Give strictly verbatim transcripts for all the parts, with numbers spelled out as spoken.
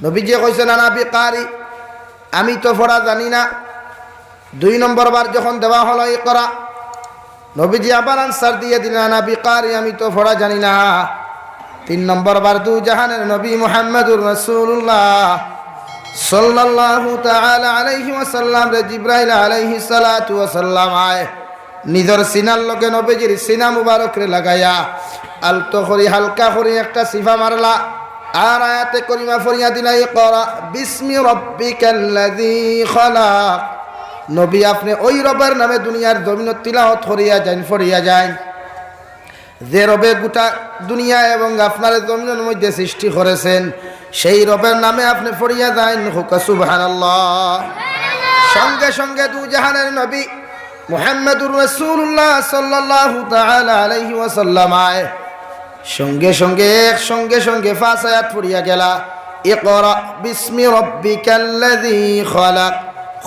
নবীজি কইছইন, "আনা বিকারি, আমি তো পড়া জানি না।" দুই নম্বর বার যখন দেওয়া হলো ইকরা, নবীজি আবার আনসার দিয়া দিলেন, "আনা বিকারি, আমি তো পড়া জানি না।" তিন নম্বর বার দুজাহানের নবী মুহাম্মাদুর রাসূলুল্লাহ সাল্লাল্লাহু তাআলা আলাইহি ওয়াসাল্লামরে জিব্রাইল আলাইহিস সালাতু ওয়াসাল্লাম আয় নিজর সিনার লগে নবীজির সিনা মুবারকরে লাগাইয়া আলতো করি, হালকা করি একটা চিফা মারলা। আর আয়াতে করিমা পড়িয়া দিলা, "ইকরা বিসমি রাব্বিকাল্লাযী খালাক।" নবী, আপনে ওই রবের নামে দুনিয়ার জমিনো তিলাওয়াত করিয়া যাইন, পড়িয়া যাইন, যে রবে গোটা দুনিয়া এবং আপনারে জমিনর মধ্যে সৃষ্টি করেছেন, সেই রবের নামে আপনে পড়িয়া যাইন। কউক্কা সুবহানাল্লাহ। সঙ্গে সঙ্গে দুজাহানের নবী মুহাম্মাদুর রাসূলুল্লাহ সাল্লাল্লাহু তাআলা আলাইহি ওয়াসাল্লাম আয় সঙ্গে সঙ্গে, এক সঙ্গে সঙ্গে পাঁচ আয়াত পড়িয়া গেলা, "ইকরা বিসমি রাব্বিকাল্লাযী খালাক,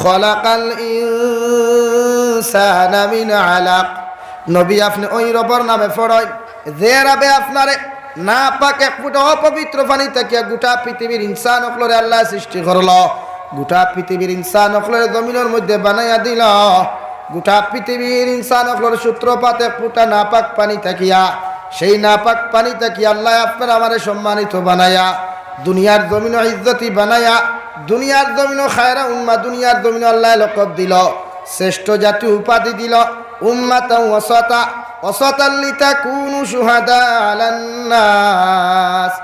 খালাকাল ইনসানা মিন আলাক।" নবী, আপনে ওই রবর নামে পড়ইন, যে রবে আপনারে নাপাক এক ফুটা অপবিত্র পানি থাকিয়া গোটা পৃথিবীর ইনসান অকলরে আল্লায় সৃষ্টি করলো, গোটা পৃথিবীর ইনসান অকলরে জমিনর মধ্যে বানাইয়া দিলো, গোটা পৃথিবীর ইনসান অকলর সূত্রপাত এক ফুটা নাপাক পানি থাকিয়া, সেই নাপাক পানি থাকিয়া আল্লায় আপনারে আমারে সম্মানিত বানাইয়া দুনিয়ার জমিনো ইজ্জতি বানাইয়া দুনিয়ার জমিনো খায়রা উম্মা, দুনিয়ার জমিনো আল্লায় লকব দিলো, শ্রেষ্ঠ জাতি উপাধি দিলো, উম্মাতাও ওয়াসাতা, ওয়াসাতাল লিতাকুনু শুহাদা আলান নাস।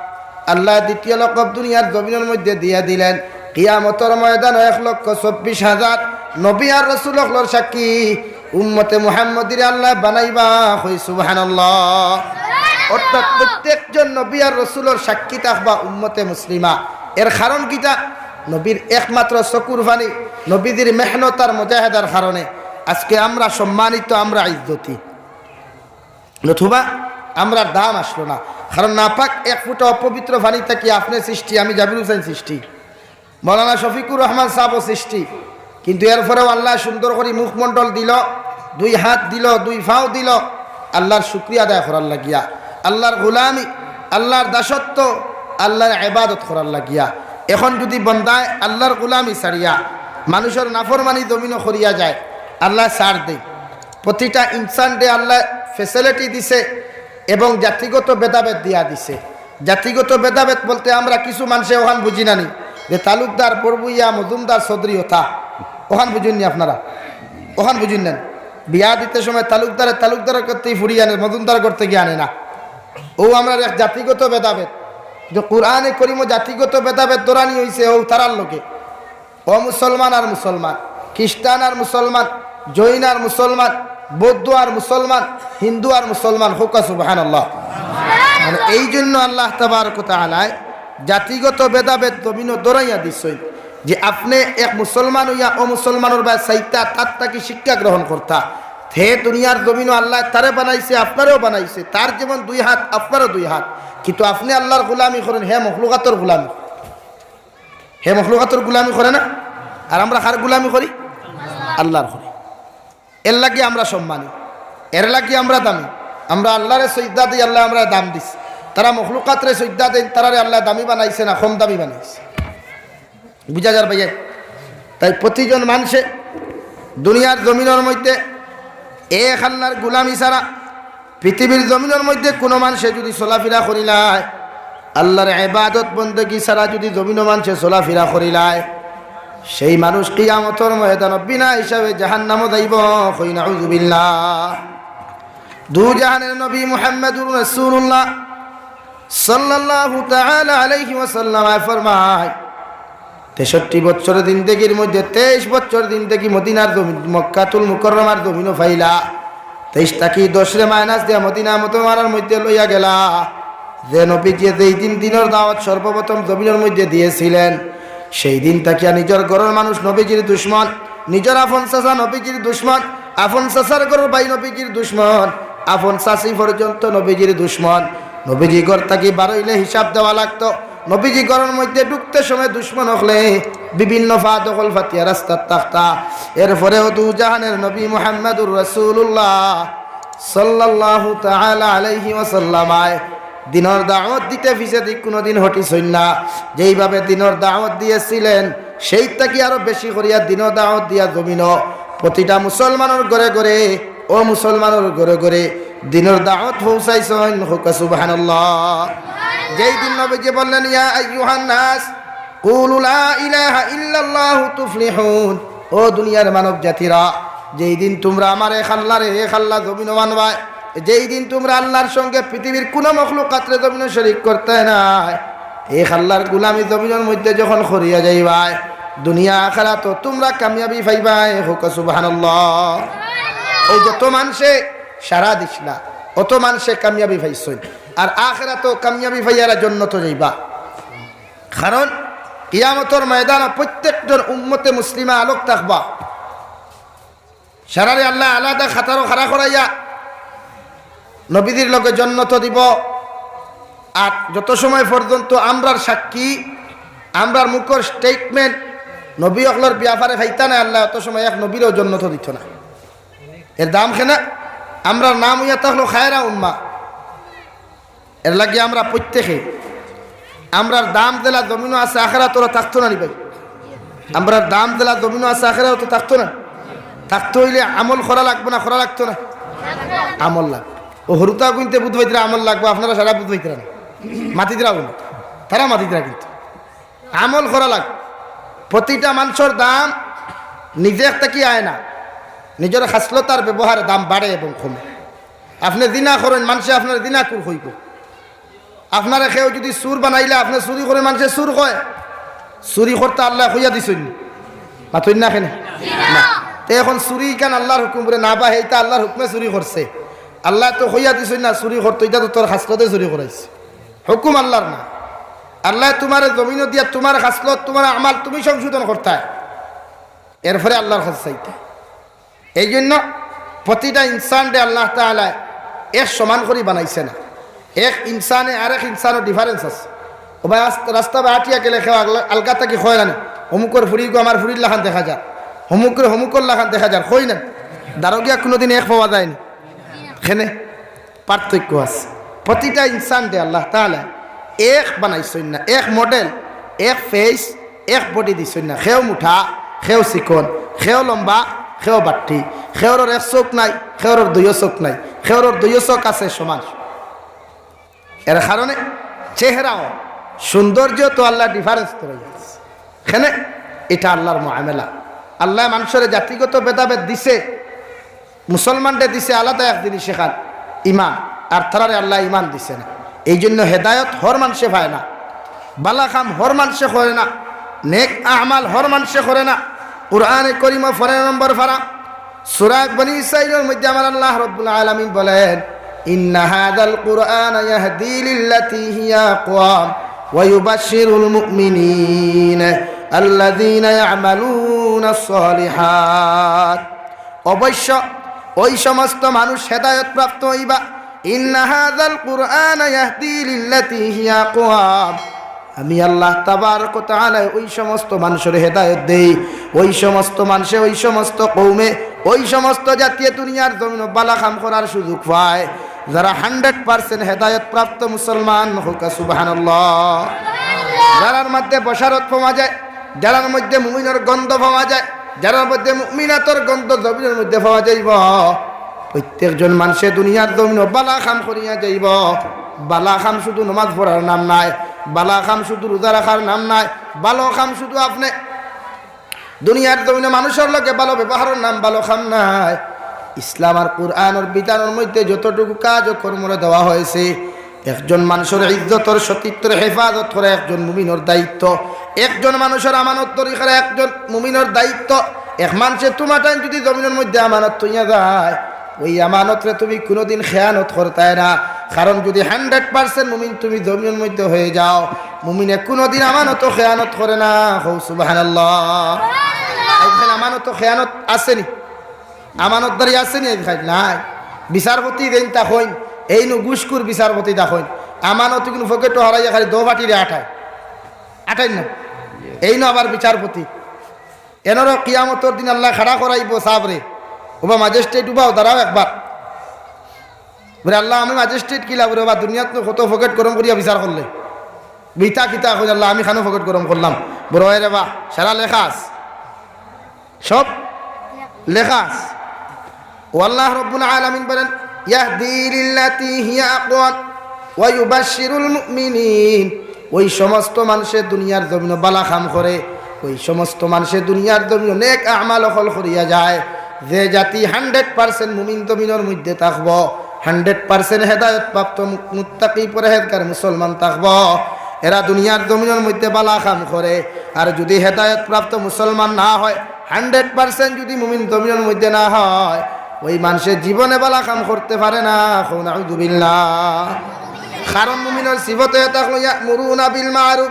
আল্লায় দ্বিতীয় লকব দুনিয়ার জমিনর মধ্যে দিয়া দিলেন। কিয়ামতর ময়দানো এক লক্ষ চব্বিশ হাজার নবী আর রসুল অকলর সাক্ষী উম্মতে মুহাম্মদীরে আল্লায় বানাইবা। কই সুবহানাল্লাহ। অর্থাৎ প্রত্যেকজন নবী আর রসুলর সাক্ষী থাকবা উম্মতে মুসলিমা। এর কারণ কিতা? নবীর একমাত্র চকুর পানি, নবীজির মেহনত আর মুজাহেদার কারণে আজকে আমরা সম্মানিত, আমরা ইজ্জতি, নতুবা আমরার দাম আসলো না। কারণ নাপাক এক ফুটা অপবিত্র পানি থাকি আপনে সৃষ্টি, আমি জাবির হুসাইন সৃষ্টি, মৌলানা শফিকুর রহমান সাবও সৃষ্টি, কিন্তু এরপরেও আল্লায় সুন্দর করি মুখমণ্ডল দিলো, দুই হাত দিলো, দুই পাও দিলো, আল্লার শুকরিয়া আদায় করার লাগিয়া, আল্লার গোলামি, আল্লার দাসত্ব, আল্লার ইবাদত করার লাগিয়া। এখন যুদি বন্দায় আল্লার গোলামি ছাড়িয়া মানুষর নাফরমানি জমিনো করিয়া যায়, আল্লায় ছাড় দেইন। প্রতিটা ইনসানরে আল্লায় facility দিছে এবং জাতিগত ভেদাভেদ দিয়া দিছে। জাতিগত ভেদাভেদ বলতে আমরা কিছু মানষে অখান বুঝি না নি যে তালুকদার, বড়ভুইয়া, মজুমদার, চৌধুরী অতা, অখান বুঝইন নি আপনারা? অখান বুঝইন না নি? বিয়া দিতে সময় তালুকদারে তালুকদারর ঘর থাকি ফুড়ি আনে, মজুমদারর ঘর থাকি আনে না। অউ আমরার এক জাতিগত ভেদাভেদ, যে কোরআনে করিমো জাতিগত ভেদাভেদ ধরানি অইছে অউ তারার লগে। অমুসলমান আর মুসলমান, খ্রিস্টান আর মুসলমান, জৈন আর মুসলমান, বৌদ্ধ আর মুসলমান, হিন্দু আর মুসলমান, কউক্কা সুবহানাল্লাহ। মানে, এই জন্য আল্লাহ তাবারক ওয়া তাআলায় জাতিগত ভেদাভেদ জমিনো দৌড়াইয়া দিছইন যে আপনে এক মুসলমান অইয়া অমুসলমানর বায় চাইতা, তার থাকি শিক্ষা গ্রহণ করতা। হে দুনিয়ার জমিনো আল্লায় তারে বানাইছে, আপনারেও বানাইছে, তার যেমন দুই হাত, আপনারও দুই হাত, কিন্তু আপনে আল্লার গোলামি করেন, হে মখলুকাতর গোলামি। হে মখলুকাতর গোলামি করে না? আর আমরা কার গোলামি করি? আল্লার করি। এর লাগি আমরা সম্মানী, এর লাগি আমরা দামি। আমরা আল্লারে সইজদা দেই, আল্লায় আমরারে দাম দিছে। তারা মখলুকাতরে সইজদা দেইন, তারারে আল্লায় দামি বানাইছে না কম দামি বানাইছে? বুঝা যার ভাইয়া? তাই প্রতিজন মানষে দুনিয়ার জমিনর মধ্যে এক আল্লার গোলামি ছাড়া পৃথিবীর জমিনর মধ্যে কুনু মানষে যুদি চলাফিরা করিলায়, আল্লার ইবাদত বন্দেগি ছাড়া যুদি জমিনো মানষে চলাফিরা করিলায়, সেই মানুষ কিয়ামতর ময়দানো বিনা হিসাবে জাহান্নামো যাইবো। কই নাউজুবিল্লাহ। দুজাহানের নবী মুহাম্মাদুর রাসূলুল্লাহ সাল্লাল্লাহু তাআলা আলাইহি ওয়াসাল্লাম ফরমায়, তেষট্টি বছর জিন্দেগির মধ্যে তেইশ বছর জিন্দেগি মদিনার জমিন, মক্কাতুল মুকাররমার জমিনো পাইলা। তেইশ থাকি দশরে মাইনাস দিয়া মদিনা মুনাওয়ারার মধ্যে লইয়া গেলা। যে নবীজিয়ে যেই দিন দিনর দাওয়াত সর্বপ্রথম জমিনর মধ্যে দিয়েছিলেন, সেই দিন থাকিয়া নিজর ঘরর মানুষ নবীজির দুশমন, নিজর আফন চাচা নবীজির দুশমন, আফন চাচার ঘরর ভাই নবীজির দুশমন, আফন চাচি পর্যন্ত নবীজির দুশমন। নবীজি ঘর থাকি বারইলে হিসাব দেওয়া লাগতো। নবীজি ঘরর মধ্যে ঢুকতে সময় দুশমন অকলে বিভিন্ন ফাদ অকল ফাতিয়া রাস্তাত থাকতা। এরপরেও দুজাহানের নবী মুহাম্মাদুর রাসূলুল্লাহ সাল্লাল্লাহু তাআলা আলাইহি ওয়াসাল্লাম আয় দিনর দাওয়াত দিতে পিছেদি কুনুদিন হটিছইন না। যেইভাবে দিনর দাওয়াত দিয়াছিলেন, সেই থাকি আরো বেশি করিয়া দিনর দাওয়াত দিয়া জমিনো প্রতিটা মুসলমানর ঘরে ঘরে, ও মুসলমানর ঘরে ঘরে দিনর দাওয়াত পৌঁছাইছইন। কউক্কা সুবহানাল্লাহ। যেই দিন নবীজি বললেন, "ইয়া আইয়ুহান নাস, কুলু লা ইলাহা ইল্লাল্লাহু তুফলিহুন।" ও দুনিয়ার মানব জাতিরা, যেই দিন তুমরা আমার এক আল্লাহরে এক আল্লাহ জমিনো মানবায়, যেই দিন তুমরা আল্লাহর সঙ্গে পৃথিবীর কুনু মখলুকাতরে জমিনো শরিক করতায় নায়, এক আল্লাহর গুলামি জমিনর মধ্যে যখন করিয়া যাইবায়, দুনিয়া আখেরাতো তুমরা কামিয়াবি পাইবায়। কউক্কা সুবহানাল্লাহ। অউ যত মানষে সারা দিছলা, অত মানষে কামিয়াবি পাইছইন, আর আখেরাতো কামিয়াবি পাইয়া এরা জন্নতো যাইবা। কারণ কিয়ামতর ময়দানো প্রত্যেকজন উম্মতে মুসলিমা আলোক থাকবা। সারারে আল্লায় আলাদা কাতারো খাড়া করাইয়া নবীজির লগে জন্নতো দিবো। আর যত সময় পর্যন্ত আমরার সাক্ষী, আমরার মুখর statement নবী অকলর ব্যাপারে পাইতা নায় আল্লায়, অত সময় এক নবীরেও জন্নতো দিতো নায়। এর দাম কেনে? আমরার নাম অইয়া থাকলো খায়রা উম্মা। এর লাগি আমরা প্রত্যেকে, আমরার দাম যেলা জমিনো আছে, আখেরাতো অলা থাকতো না নি ভাই? আমরার দাম যেলা জমিনো আছে, আখেরাতো থাকতো না? থাকতো অইলে আমল করা লাগবো না, করা লাগতো না? আমল লাগবো। অউ হুরুতা গুনতে বুঝ পাইতরা আমল লাগবো, আপনারা সারা বুঝ পাইতরা না। মাতিতরা গুন, তারা মাতিতরা কিন্তু। আমল করা লাগবো। প্রতিটা মানষর দাম নিজে থাকি আয় না, নিজর খাছলতার ব্যবহারে দাম বাড়ে এবং কমে। আপনে জিনা করইন, মানষে আপনারে জিনাকুর কইবো। আপনারে কেউ যুদি চুর বানাইলে, আপনে চুরি করইন, মানষে চুর কয়। চুরি করতা আল্লায় কইয়া দিছইন নি? মাতইন না কেনে? না। তে এখন চুরি ইখান আল্লাহর হুকুম বলে না বা, হেইটা আল্লাহর হুকুমে চুরি করছে। আল্লায় তো কইয়া দিছইন না চুরি করতো, ইটা তো তোর খাছলতে চুরি করাইছে। হুকুম আল্লাহর না। আল্লায় তুমারে জমিনো দিয়া তুমার খাছলত, তুমার আমাল তুমি সংশোধন করতায়, এরপরে আল্লাহর কাছে চাইতায়। এই জন্য প্রতিটা ইনসানরে আল্লাহ তাআলায় এক সমান করি বানাইছে না। এক ইনসানে আরেক ইনসানর difference আছে। ও ভাই, আস-, রাস্তা বায় আটিয়া গেলে কেউ আগলা-, আলগা থাকি কয় না নি, "অমুকর ফুড়িগু আমার ফুড়ির লাখান দেখা যার, অমুকরে অমুকর লাখান দেখা যার", কয় না নি? দারোগিয়া কুনুদিন এক পাওয়া যায় নি। কেনে? পার্থক্য আছে। প্রতিটা ইনসানরে আল্লাহ তাআলায় এক বানাইছইন না, এক model, এক face, এক body দিছইন না। কেউ মুটা, কেউ চিকন, কেউ লম্বা, কেউ বাট্টি, কেউরর এক চউখ নাই, কেউরর দুইও চউখ নাই, কেউরর দুইও চউখ আছে সমান। এর কারণে চেহারাও, সৌন্দর্য তো আল্লায় difference করি দিছে। কেনে? ইটা আল্লাহর মুআমালা। আল্লায় মানষরে জাতিগত ভেদাভেদ দিছে, মুসলমানরে দিছে আলাদা এক জিনিস, ইখান ইমান, আর তারারে আল্লায় ইমান দিছে না। এই জন্য হেদায়ত হর মানষে পায় না, বালা কাম হর মানষে করে না, নেক আমাল হর মানষে করে না। কুরআনে করিমো পনেরো নম্বর পারা, সূরা বনি ইসরাইলর মধ্যে আমার আল্লাহ রাব্বুল আলামিন বলেন, "ইন্না হাযাল কুরআনা ইয়াহদি লিল্লাতী হিয়া আকওয়াম ওয়া ইউবাশশিরুল মুমিনিন আল্লাযীনা ইয়া'মালুনাস সালিহাত।" অবশ্য ওই সমস্ত মানুষ হেদায়তপ্রাপ্ত অইবা। "ইন্না হাযাল কুরআনা ইয়াহদি লিল্লাতী হিয়া আকওয়াম।" আমি আল্লাহ তাবারক ওয়া তাআলায় ওই সমস্ত মানষরে হেদায়ত দেই, ওই সমস্ত মানষে, ওই সমস্ত কওমে, ওই সমস্ত জাতিয়ে দুনিয়ার জমিনো বালা কাম করার সুযোগ পায়, যারা hundred percent হেদায়তপ্রাপ্ত মুসলমান। কউক্কা সুবহানাল্লাহ। যারার মধ্যে বশারত পাওয়া যায়, যারার মধ্যে মুমিনর গন্ধ পাওয়া যায়, যারার মধ্যে মুমিনাতর গন্ধ জমিনর মধ্যে পাওয়া যাইবো, প্রত্যেকজন মানষে দুনিয়ার জমিনো বালা কাম করিয়া যাইবো। বালা কাম শুধু নমাজ পড়ার নাম নায়, বালা কাম শুধু রোজা রাখার নাম নায়, বালা কাম শুধু আপনে দুনিয়ার জমিনো মানষর লগে বালা ব্যবহারর নাম বালা কাম নায়। ইসলাম আর কুরআনর বিধানর মধ্যে যতটুকু কাজ ও কর্মরে দেওয়া হয়েছে, একজন মানষর ইজ্জতর, সতীত্বর হেফাজত করা একজন মুমিনর দায়িত্ব। একজন মানষর আমানতদারি করা একজন মুমিনর দায়িত্ব। এক মানষে তুমার টাইম যুদি জমিনর মধ্যে আমানত থইয়া যায়, ওই আমানতরে তুমি কুনুদিন খেয়ানত করতায় না। কারণ যুদি hundred percent মুমিন তুমি জমিনর মধ্যে হয়ে যাও, মুমিনে কুনুদিন আমানতো খেয়ানত করে না। কও সুবহানাল্লাহ। আজকাল আমানতো খেয়ানত আছে নি? আমানতদারি আছে নি আজকাল? নাই। বিচারপতি যেইন তা কইন, এইনও ঘুষখুর বিচারপতি তা কইন। আমানত কুনু পকেটো হারাইয়া খালি দো পাটিরে আটায়। আটাইন না? এইনও আবার বিচারপতি। এনরও কিয়ামতর দিন আল্লায় খাড়া করাইবো সাবরে। ওবা ম্যাজিস্ট্রেট, উবাও, দাঁড়াও একবার। বুলে, "আল্লাহ, আমি ম্যাজিস্ট্রেট কিলা বুলে বা দুনিয়াত নু কত পকেট গরম করিয়া বিচার করলে?" বিতা কিতা কই, "আল্লাহ, আমি খানো পকেট গরম করলাম?" বুলে, "ওই রে বা, সারা লেখা আছে, সব লেখা আছে।" ও আল্লাহ রব্বুল আলামিন বলেন, "ইয়াহদি লিল্লাতি হিয়া আকওয়াম ওয়া ইউবাশশিরুল মুমিনিন।" ওই সমস্ত মানষে দুনিয়ার জমিনো বালা কাম করে, ওই সমস্ত মানষে দুনিয়ার জমিনো নেক আমাল অকল করিয়া যায়। যে জাতি হান্ড্রেড পার্সেন্ট মুমিন জমিনর মধ্যে থাকবো, হান্ড্রেড পার্সেন্ট হেদায়ত প্রাপ্ত মু-, মুত্তাকি পরহেজগার মুসলমান থাকবো, এরা দুনিয়ার জমিনর মধ্যে বালা কাম করে। আর যদি হেদায়ত প্রাপ্ত মুসলমান না হয়, হান্ড্রেড পার্সেন্ট যদি মুমিন জমিনর মধ্যে না হয়, ওই মানষে জীবনে বালা কাম করতে পারে না। কও নাউজুবিল্লাহ। কারণ মুমিনর সিফত অইয়া থাকলো ইয়া'মুরুনা বিল মা'রুফ,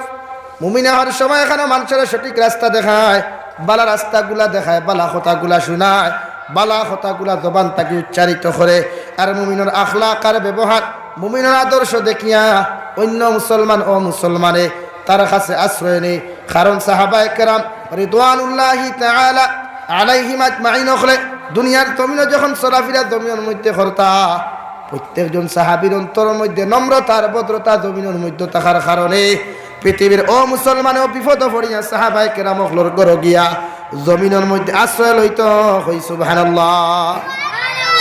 মুমিনে হর সময় এখানো মানষরে সঠিক রাস্তা দেখায়, বালা রাস্তাগুলা দেখায়, বালা কথাগুলা শুনায়, বালা কথাগুলা জবান থাকি উচ্চারিত করে। আর মুমিনর আখলাক আর ব্যবহার, মুমিনর আদর্শ দেখিয়া অন্য মুসলমান, অমুসলমানে তার কাছে আশ্রয় নেয়। কারণ সাহাবায়ে কেরাম রিদওয়ানুল্লাহি তাআলা আলাইহিম আজমাইন অকলে দুনিয়ার জমিনো যখন চলাফিরা জমিনর মধ্যে করতা, প্রত্যেকজন সাহাবীর অন্তরর মধ্যে নম্রতা আর ভদ্রতা জমিনর মধ্যে থাকার কারণে পৃথিবীর অমুসলমানেও বিপদো পড়িয়া সাহাবায়ে কেরাম অকলর ঘরো গিয়া জমিনর মধ্যে আশ্রয় লইতো। কই সুবহানাল্লাহ।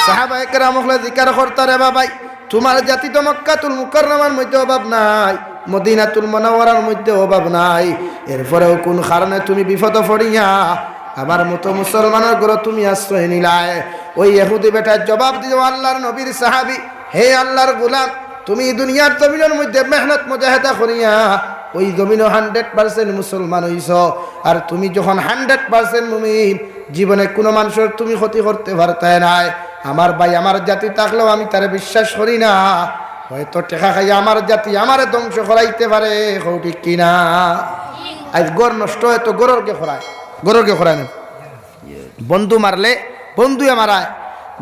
সাহাবায়ে কেরাম অকলে জিকার করতা, "রে বাবাই, তুমার জাতি তো মক্কাতুল মুকাররমার মধ্যে অভাব নাই, মদিনাতুল মুনাওয়ারার মধ্যে অভাব নাই, এরপরেও কোন কারণে তুমি বিপদো পড়িয়া আমার মতো মুসলমানর ঘরো তুমি আশ্রয় নিলায়?" ওই ইহুদি বেটায় জবাব দিল, "আল্লাহর নবীর সাহাবী, হে আল্লাহর গোলাম, তুমি দুনিয়ার জমিনর মধ্যে মেহনত মুজাহেদা করিয়া ওই জমিনো হান্ড্রেড পার্সেন্ট মুসলমান অইছো, আর তুমি যখন হান্ড্রেড পার্সেন্ট মুমিন, জীবনে কোনো মানষর তুমি ক্ষতি করতে পারতায় নায়। আমার ভাই, আমার জাতি থাকলেও আমি তারে বিশ্বাস করি না। হয়তো টেকা খাইয়া আমার জাতি আমারে ধ্বংস করাইতে পারে।" কও ঠিক কিনা? আইজ ঘর নষ্ট অয় তো ঘরর গে খরায়, ঘরর গে খরায় না। বন্ধু মারলে বন্ধুয়ে মারায়,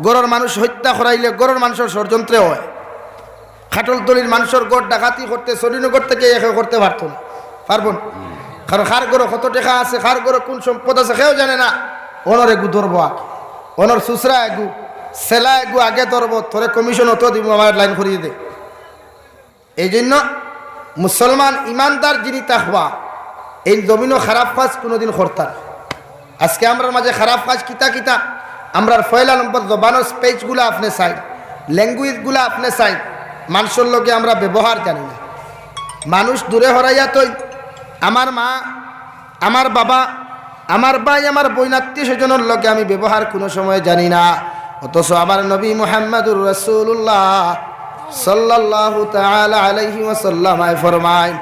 ঘরর মানুষ হত্যা করাইলে ঘরর মানষর ষড়যন্ত্রে অয়। খাটলতলির মানষর ঘর ডাকাতি করতে, সলিনগর থাকি এ কেউ করতে পারতো না, পারবো না। কারণ কার ঘরো কত টেকা আছে, কার ঘরো কোন সম্পদ আছে, কেউ জানে না। অনর এগু ধরবো আগে, অনর সুসরা এগু, সেলা এগু আগে ধরবো, তোরে কমিশন অত দিমু, আমার লাইন করিয়া দে। এই জন্য মুসলমান ইমানদার যিনি তাকওয়া, এই জমিনো খারাপ কাজ কোনোদিন করতা না। আজকে আমরার মাঝে খারাপ কাজ কিতা কিতা, আমরার পয়লা নম্বর জবানর স্পেচগুলা আপনে চাইন, ল্যাঙ্গুয়েজগুলা আপনে চাইন, মানষর লগে আমরা ব্যবহার জানি না। মানুষ দূরে হরাইয়া তই, আমার মা, আমার বাবা, আমার ভাই, আমার বইন, আত্মীয় স্বজনর লগে আমি ব্যবহার কোনো সময় জানি না। অথচ আমার নবী মুহাম্মাদুর রাসূলুল্লাহ সাল্লাল্লাহু তাআলা আলাইহি ওয়াসাল্লাম আয় ফরমায়,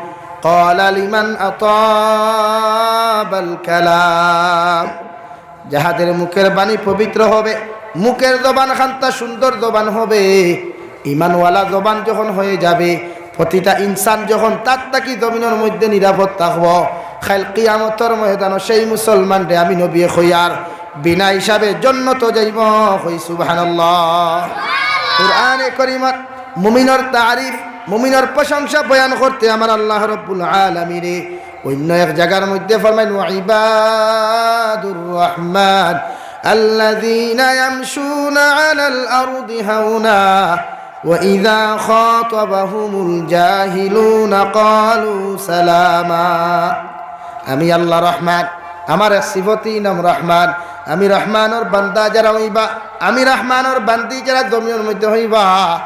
"ক্বালা লিমান আতাবাল কালাম।" যাহাদের মুখের বাণী পবিত্র হবে, মুখের জবান খান্তা সুন্দর জবান হবে, ইমানওয়ালা জবান যখন হয়ে যাবে, প্রতিটা ইনসান যখন তার থাকি জমিনর মধ্যে নিরাপদ থাকবো, কাইল কিয়ামতর ময়দানো সেই মুসলমানরে আমি নবী খইয়ার বিনা হিসাবে জন্নত যাইব। কই সুবহানাল্লাহ। কোরআনে করিমত মুমিনর তারিফ, মুমিনর প্রশংসা বয়ান করতে আমার আল্লাহ রব্বুল আলামিনে অন্য এক জাগার মধ্যে ফরমাইন, "ওয়া ইবাদুর রহমান আল্লাযীনা ইয়ামশুনা আলাল আরদি হাওনা ওয়া ইযা খাতাবাহুমুল জাহিলুনা ক্বালু সালামা।" আমি আল্লাহ রহমান, আমার এক সিফতই নাম রহমান। আমি রহমানর বান্দা যারা হইবা, আমি রহমানর বান্দি যারা জমিনর মধ্যে হইবা,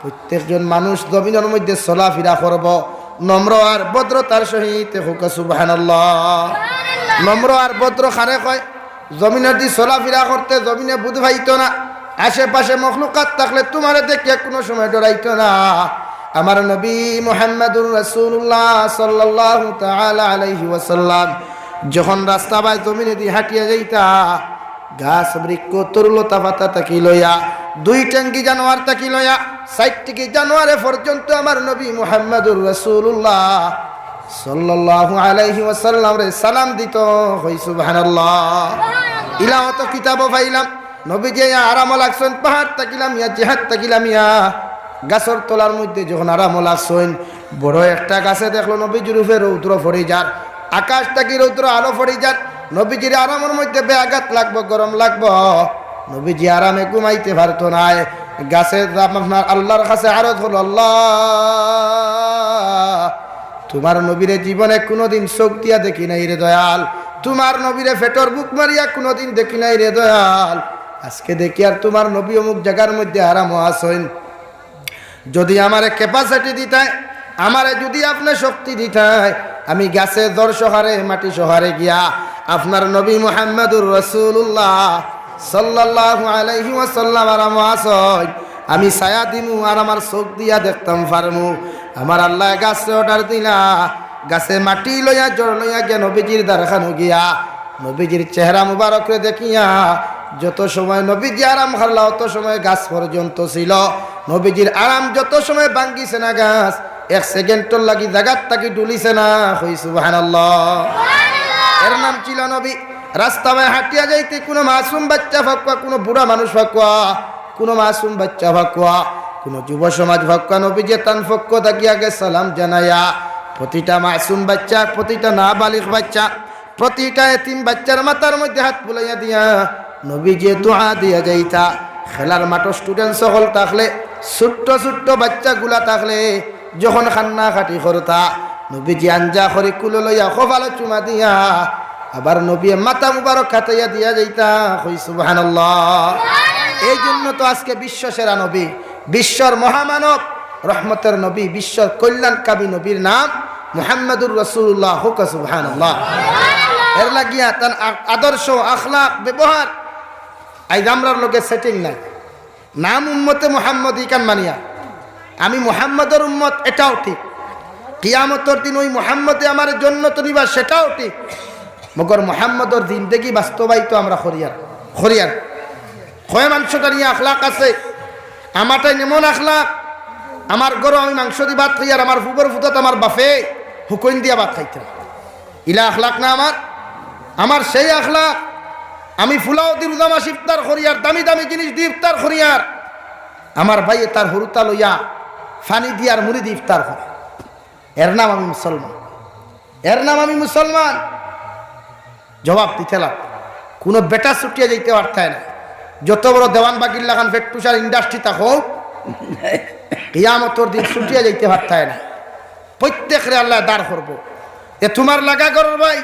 প্রত্যেকজন মানুষ জমিনর মধ্যে চলাফিরা করব নম্র আর ভদ্রতার সহিত। কউক্কা সুবহানাল্লাহ। নম্র আর ভদ্র কারে কয়? জমিনর দি চলাফিরা করতে জমিনে বুঝ পাইতো না, আশেপাশে মখলুকাত থাকলে তোমারে দেখিয়া কোনো সময় ডরাইতো না। আমার নবী মুহাম্মাদুর রাসূলুল্লাহ সাল্লাল্লাহু তাআলা আলাইহি ওয়াসাল্লাম যখন রাস্তা বায় জমিনে দি হাঁটিয়া যাইতা, গাছ বৃক্ষ তরুলতা পাতা থাকি লইয়া, দুই টেঙ্গি জানোয়ার থাকি লইয়া, চাইর টেঙ্গি জানোয়ারে পর্যন্ত আমার নবী মুহাম্মাদুর রাসূলুল্লাহ সাল্লাল্লাহু আলাইহি ওয়াসাল্লামরে সালাম দিত। কই সুবহানাল্লাহ। ইলা অত কিতাবো পাইলাম, নবীজি ইয়া আরামো লাগছইন, পাহাড় থাকিলাম ইয়া, জিহাদ থাকিলাম ইয়া, গাছর তলার মধ্যে যখন আরামো লাগছইন, বড় একটা গাছে দেখলো নবীজির উপরে রৌদ্র পড়ি যার, আকাশ থাকি রৌদ্র আলো পড়ি যার, নবীজির আরামর মধ্যে বেয়াঘাত লাগবো, গরম লাগবো, নবীজি আরামে ঘুমাইতে পারতো নায়। গাছে আপনার আল্লাহর কাছে আরজ করলো, "আল্লাহ, তুমার নবীরে জীবনে কুনুদিন চউখ দিয়া দেখি নাই রে দয়াল, তুমার নবীরে পেটর ভুক মারিয়া কুনুদিন দেখি নাই রে দয়াল। আজকে দেখিয়ার তুমার নবী অমুক জাগার মধ্যে আরামো আছইন। যুদি আমারে capacity দিতায়, আমারে যুদি আপনে শক্তি দিতায়, আমি গাছে জড় সহকারে, মাটি সহকারে গিয়া আপনার নবী মুহাম্মাদুর রাসূলুল্লাহ সাল্লাল্লাহু আলাইহি ওয়াসাল্লাম আরামো আছইন, আমি ছায়া দিমু আর আমার চউখ দিয়া দেখতাম পারমু।" আমার আল্লায় গাছরে order দিলা, গাছে মাটি লইয়া, জড় লইয়া গিয়া নবীজির দ্বারখানো গিয়া নবীজির চেহারা মুবারকরে দেখিয়া যত সময় নবীজি আরাম করলা, অত সময় গাছ পর্যন্ত ছিল। নবীজির আরাম যত সময় ভাঙ্গিছে না গাছ, এক সেকেন্ডর লাগি জাগাত থাকি ডুলিছে না। কই সুবহানাল্লাহ। এর নাম ছিল নবী। রাস্তা বায় হাঁটিয়া যাইতে কুনু মাসুম বাচ্চা পাউক্কা, কুনু বুড়া মানুষ পাউক্কা, কুনু মাসুম বাচ্চা পাউক্কা, কুনু যুব সমাজ পাউক্কা, নবীজি তান পক্ষ থাকি আগে সালাম জানাইয়া প্রতিটা মাসুম বাচ্চা, প্রতিটা নাবালিগ বাচ্চা, প্রতিটা এতিম বাচ্চার মাথার মধ্যে হাত বুলাইয়া দিয়া নবীজি দোয়া দিয়া যাইতা। খেলার মাঠো student সকল থাকলে, ছোট্ট ছোট্ট বাচ্চাগুলা থাকলে, যখন কান্নাকাটি করতা, নবীজি আঞ্জা করি কুলো লইয়া কপালো চুমা দিয়া আবার নবীয়ে মাথা মুবারক খাটাইয়া দিয়া যাইতা। কই সুবহানাল্লাহ। এই জন্য তো আজকে বিশ্ব সেরা নবী, বিশ্বর মহামানব, রহমতের নবী, বিশ্বর কল্যাণকামী নবীর নাম মুহাম্মাদুর রাসূলুল্লাহ। কউক্কা সুবহানাল্লাহ। এর লাগিয়া তান আ-, আদর্শ, আখলাক, ব্যবহার, আইজ আমরার লগে setting নাই। নাম উম্মতে মুহাম্মদী ইখান মানিয়া, আমি মুহাম্মদর উম্মত, এটাও ঠিক। কিয়ামতর দিন ওই মুহাম্মদে আমারে জন্নত নিবা, সেটাও ঠিক। মগর মুহাম্মদর জিন্দেগি বাস্তবায়িত আমরা করিয়ার, করিয়ার। কয় মানষর নিয়া আখলাক আছে, আমার তাইন এমন আখলাক, আমার ঘরো আমি মাংস দি ভাত খাইয়ার, আমার ফুবর ফুতাত আমার বাফে হুকইন দিয়া ভাত খাইতরা। ইলা আখলাক না আমার? আমার সেই আখলাক, আমি ফুলাও দি রোজা মাস ইফতার করিয়ার, দামি দামি জিনিস দি ইফতার করিয়ার, আমার ভাইয়ে তার হুরুতা লইয়া পানি দিয়ার মুড়ি দি ইফতার করে। এর নাম আমি মুসলমান, এর নাম আমি মুসলমান। জবাব দিতে লাগ। কুনু বেটা ছুটিয়া যাইতে পারতায় না। যত বড় দেওয়ান বাগির লাখান factory আর industry থাকউক, কিয়ামতর দিন ছুটিয়া যাইতে পারতায় না। প্রত্যেকরে আল্লায় দাঁড় করবো। এ তুমার লাগা ঘরর ভাই,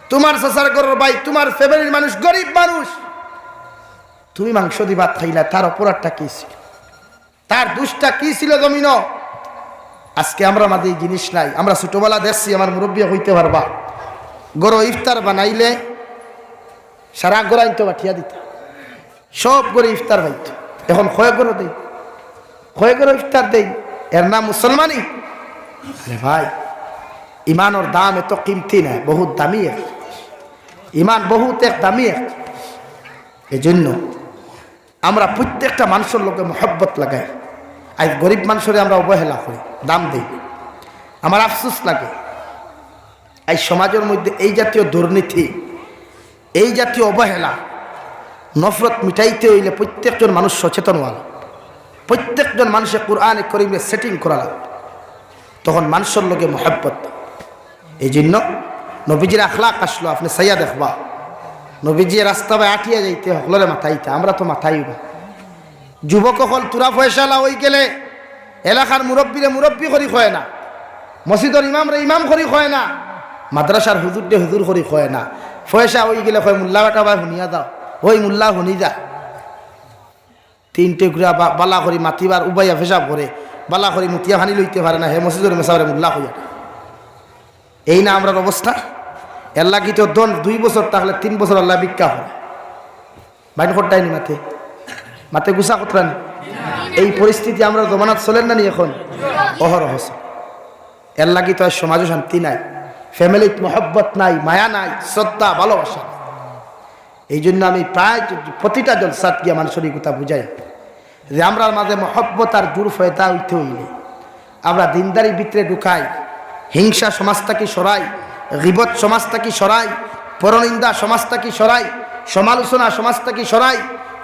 তুমার চাচার ঘরর ভাই, তুমার family-র মানুষ, গরিব মানুষ, তুমি মাংস দি ভাত খাইলা, তার অপরাধটা কি ছিল? তার দোষটা কি ছিল জমিনো? আজকে আমরার মাঝে এই জিনিস নাই। আমরা ছোটবেলা দেখছি, আমার মুরব্বিয়ে কইতে পারবা, ঘরো ইফতার বানাইলে সারা ঘরো আনতো বাটিয়া দিতা, সব ঘরো ইফতার পাইতো। এখন কয় ঘরো দেই, কয় ঘরো ইফতার দেই, এর নাম মুসলমানি? আরে ভাই, ইমানর দাম এত কিমতি নায়, বহুত দামি। এক ইমান বহুত এক দামি। এক এই জন্য আমরা প্রত্যেকটা মানষর লগে মহব্বত লাগাই। আইজ গরিব মানষরে আমরা অবহেলা করি, দাম দেই। আমার আফসোস লাগে, আইজ সমাজর মধ্যে এই জাতীয় দুর্নীতি, এই জাতীয় অবহেলা, নফরত মিটাইতে অইলে প্রত্যেকজন মানুষ সচেতন অওয়া লাগবো। প্রত্যেকজন মানষে কোরআনে করিমরে setting করা লাগবো, তখন মানষর লগে মহব্বত। এই জন্য নবীজির আখলাক আছলো, আপনে চাইয়া দেখবা, নবীজি রাস্তা বায় আটিয়া যাইতে হকলরে মাতাইতা, আমরা তো মাতাইও না। যুবক অকল তুরা পয়সাআলা অইগেলে এলাকার মুরব্বিরে মুরব্বি করি কয় না, মসজিদর ইমামরে ইমাম করি কয় না, মাদ্রাসার হুজুররে হুজুর করি কয় না। পয়সা অইগেলে কয়, "মুল্লা বেটা ভাই হুনিয়া যাও, ওই মুল্লা হুনি যা।" তিন টুকরা বা-, বালা করি মাতিবার উবাইয়া পেশাব করে, বালা করি মুতিয়া পানি লইতে পারে না, হে মসজিদর মেসাবরে মুল্লা কইয়া। এই না আমরার অবস্থা? এর লাগি তো দন দুই বছর থাকলে তিন বছর আল্লায় ভিক্ষা করে। বাইন করতায় নি মাতে? মাতে গুছা করতা নি? এই পরিস্থিতি আমরার জমানাত চলের না নি এখন? অহরহ চলে। এর লাগি তো আর সমাজো শান্তি নাই, family-ত মহব্বত নাই, মায়া নাই, শ্রদ্ধা, ভালোবাসা নাই। এই জন্য আমি প্রায় জ-, প্রতিটা জলসাত গিয়া মানষরে ই কথা বুঝাই যে আমরার মাঝে মহব্বত আর জুড় পয়দা অইতে অইলে আমরা দিনদারি ভিতরে ঢুকাই, হিংসা সমাজ থাকি সরাই, গিবত সমাজ থাকি সরাই, পরনিন্দা সমাজ থাকি সরাই, সমালোচনা সমাজ থাকি সরাই,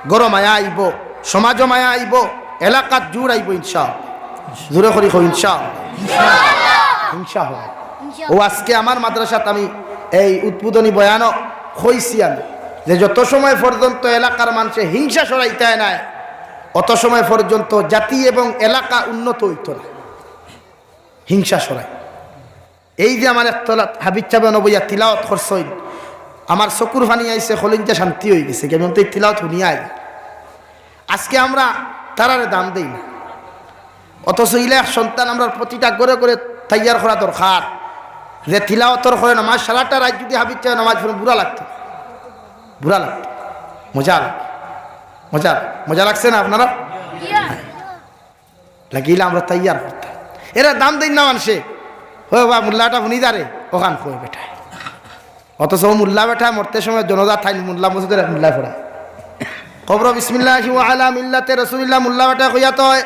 ঘরো মায়া আইবো, সমাজো মায়া আইবো, এলাকাত জুড় আইবো ইনশাআল্লাহ। জোরে করি কও ইনশাআল্লাহ। হিংসা হয়। ও আজকে আমার মাদ্রাসাত আমি এই উদ্বোধনী বয়ানো কইছি আমি যে যত সময় পর্যন্ত এলাকার মানষে হিংসা সরাইতায় নায়, অত সময় পর্যন্ত জাতি এবং এলাকা উন্নত হইত না, হিংসা ছড়ায়। এই যে আমার একতলাত হাফিজ সাহেব নবইয়া তিলাওয়াত করছইন, আমার চকুর পানি আইছে, কলিজা শান্তি হয়ে গেছে, কেমন তো এই তিলাওয়াত শুনিয়াই। আজকে আমরা তারারে দাম দেই না, অথচ ইলা এক সন্তান আমরা প্রতিটা ঘরে ঘরে তৈয়ার করা দরকার। যে তিলাওয়াতর করে নামাজ, সারাটা রাত যদি হাফিজ সাহেব নামাজ পড়েন, বুরা লাগতো, বুরা লাগতো, মজা লাগে, মজা, মজা লাগছে না আপনারা? লাগিলে আমরা তৈয়ার করতাম। এরা দাম দেন না মানষে। ও বা, মোল্লা বেটা হুনি দারে, ওখান কই বেটা। অথচ ও মোল্লা বেটা মরতে সময় জনাজা থাইন, মোল্লা মসজিদর এক মোল্লা পড়া। কবর বিসমিল্লাহি ওয়া আলা মিল্লাতে রাসূলিল্লাহ মোল্লা বেটা কইয়া তো হয়।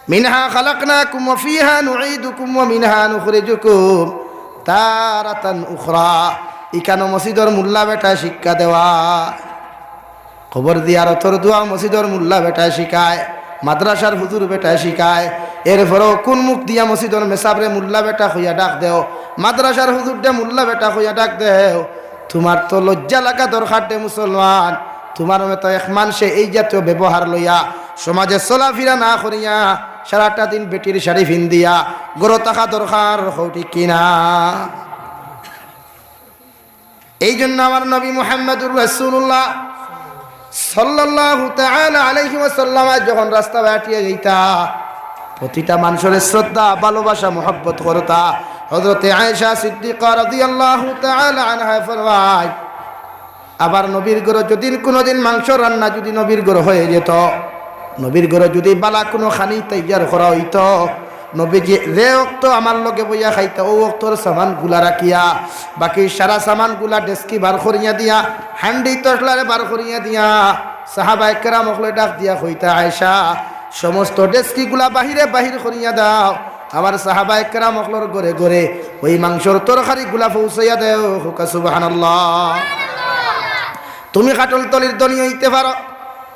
মিনহা খালাকনাকুম ওয়া ফিহা নুঈদুকুম ওয়া মিনহা নুখরিজুকুম তারাতান উখরা। ইখানো মসজিদর মোল্লা বেটা শিক্ষা দেওয়া। কবর জিয়ারতর দোয়া মসজিদর মোল্লা বেটায় শিখায়, মাদ্রাসার হুজুর বেটায় শিখায়। এরপরেও কোন মুখ দিয়া মসজিদর মেসাবরে মোল্লা বেটা কইয়া ডাক দেও, মাদ্রাসার হুজুররে মোল্লা বেটা কইয়া ডাক দেও? তোমার তো লজ্জা লাগা দরকার রে মুসলমান। তোমার মতো এক মানষে এই জাতীয় ব্যবহার লইয়া সমাজে চলাফিরা না করিয়া সারাটা দিন বেটির শাড়ি ফিন্দিয়া ঘরো থাকা দরকার, কও ঠিক কিনা? এই জন্য আমার নবী মুহাম্মদুর রাসূলুল্লাহ সাল্লাল্লাহু তাআলা আলাইহি ওয়াসাল্লাম যখন রাস্তা বাটিয়া যাইতা, প্রতিটা মানুষের শ্রদ্ধা, ভালোবাসা, মহব্বত করতা। হযরতে আয়েশা সিদ্দিকা রাদিয়াল্লাহু তাআলা আনহা ফরমায়, আবার নবীর ঘরো যদি কোনোদিন মাংস রান্না যদি নবীর ঘরো হয়ে যেত, নবীর ঘরো যদি বালা কোনো খানি তৈয়ার করা হইতো, নবীজি যে অক্ত আমার লগে বইয়া খাইতা, ও অক্তর সামানগুলা রাখিয়া, বাকি সারা সামানগুলা ডেস্কি বার করিয়া দিয়া, হান্ডি তসলারে বার করিয়া দিয়া, সাহাবায়ে কেরাম অকলে ডাক দিয়া কইতা, "আয়েশা, সমস্ত ডেস্কিগুলা বাহিরে বাহির করিয়া দাও, আমার সাহাবায়ে কেরাম অকলর ঘরে ঘরে ওই মাংসর তরকারিগুলা পৌঁছাইয়া দেও।" কউক্কা সুবহানাল্লাহ। তুমি কাঠলতলির ধনী হইতে পারো,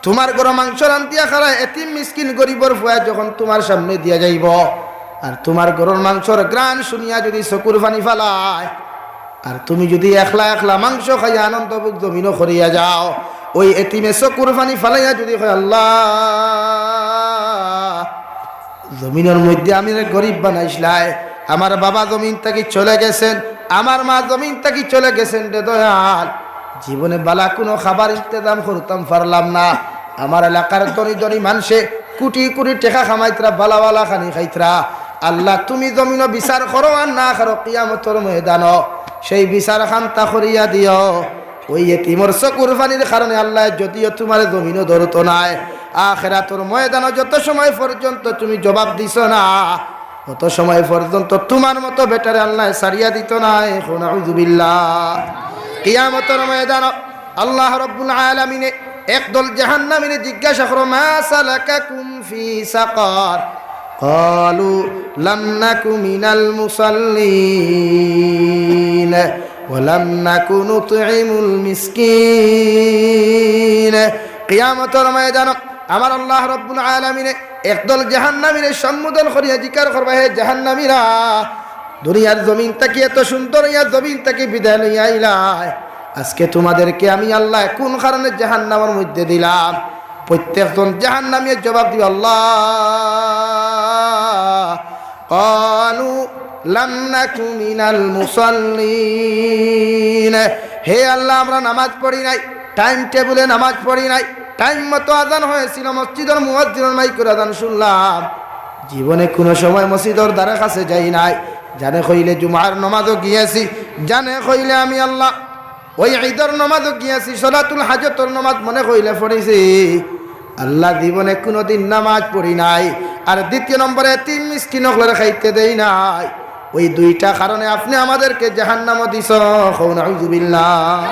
তোমার ঘরো মাংস রান্ধিয়া খারায়, এতিম মিসকিন গরিবর ফুয়া যখন তোমার সামনে দিয়া যাইব, আর তোমার ঘরর মাংসর ঘ্রাণ শুনিয়া যদি চকুর পানি ফালায়, আর তুমি যদি একলা একলা মাংস খাইয়া আনন্দ ভোগ জমিনো করিয়া যাও, ওই এতিমে চকুর পানি ফালাইয়া যদি কয়, "আল্লাহ, জমিনর মধ্যে আমি রে গরিব বানাইছলায়, আমার বাবা জমিন থাকি চলে গেছেন, আমার মা জমিন থাকি চলে গেছেন রে দয়াল, জীবনে বালা কোনো খাবার ইন্তেজাম করতাম পারলাম না, আমার এলাকার ধনী ধনী মানষে কোটি কোটি টেকা কামাইতরা, বালা বালা খানি খাইতরা, আল্লাহ তুমি জমিনো বিচার করো আর না করো, কিয়ামতর ময়দানো সেই বিচার খান্তা করিয়া দিও।" ওই এতিমর চকুর পানির কারণে আল্লায় যদিও তোমারে জমিনো ধরতো নায়, আখেরাতর ময়দানো যত সময় পর্যন্ত তুমি জবাব দিছো না, অত সময় পর্যন্ত তোমার মতো বেটারে আল্লায় ছাড়িয়া দিতো নায়। কও নাউজুবিল্লাহ। কিয়ামতর ময়দানো আল্লাহ রাব্বুল আলামিনে একদল জাহান্নামীরে জিজ্ঞাসা করো, "মা সালাকাকুম ফি সাকার?" قالوا لم نك من المصلين ولم نك نطعم المسكين। কিয়ামতর ময়দানো আমার আল্লাহ রাব্বুল আলামিনে একদল জাহান্নামীরে সম্বোধন করিয়া জিকার করবা, "হে জাহান্নামীরা, দুনিয়ার জমিন থাকি এত সুন্দর ইয়া জমিন থাকি বিদায় লইয়া আইলায়, আজকে তোমাদেরকে আমি আল্লায় কোন কারণে জাহান্নামর মধ্যে দিলাম?" প্রত্যেকজন জাহান্নামীয়ে জবাব দিবা, "আল্লাহ, ক্বালু লাম নাকু মিনাল মুসাল্লিন।" হে আল্লাহ, আমরা নামাজ পড়ি নাই, টাইম টেবিলে নামাজ পড়ি নাই, টাইম মতো আজান হয়েছিল, মসজিদর মুয়াজ্জিনর মাইকর আজান শুনলাম, জীবনে কোনো সময় মসজিদর ধারে কাছে যাই নাই। জানে কইলে জুমার নামাজও গিয়েছি, জানে কইলে আমি আল্লাহ ওই ঈদর নামাজও গিয়াছি, সলাতুল হাজতর নামাজ মনে কইলে পড়িছি। আল্লাহ, জীবনে কোনোদিন নামাজ পড়ি নাই। আর দ্বিতীয় নম্বরে এতিম মিসকিন অকলরে খাইতে দেই নাই। ওই দুইটা কারণে আপনে আমাদেরকে জাহান্নামো দিছ। কও নাউজুবিল্লাহ।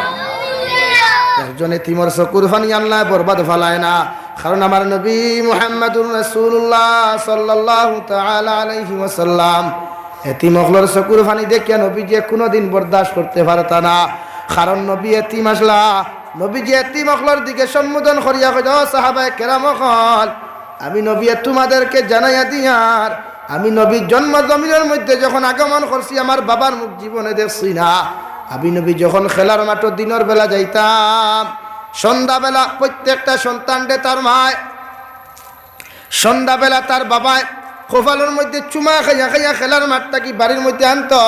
একজন এতিমর চকুর পানি আল্লায় বরবাদ ফালায় না। কারণ আমার নবী মুহাম্মাদুর রাসূলুল্লাহ সাল্লাল্লাহু তাআলা আলাইহি ওয়াসাল্লাম এতিম অকলর চকুর পানি দেখিয়া নবীজিয়ে কোনোদিন বরদাস্ত করতে পারতা না। কারণ নবী এতিম আছলা। নবীজিয়ে এতিম অকলর দিকে সম্বোধন করিয়া কইতা, "ও সাহাবায়ে কেরাম অকল, আমি নবীয়ে তোমাদেরকে জানাইয়া দিয়ার, আমি নবী জন্ম জমিনর মধ্যে যখন আগমন করছি, আমার বাবার মুখ জীবনে দেখছি না। আমি নবী যখন খেলার মাঠো দিনর বেলা যাইতাম, সন্ধ্যাবেলা প্রত্যেকটা সন্তানরে তার মায় সন্ধ্যাবেলা তার বাবায় কপালর মধ্যে চুমা খাইয়া খাইয়া খেলার মাঠ থাকি বাড়ির মধ্যে আনতো।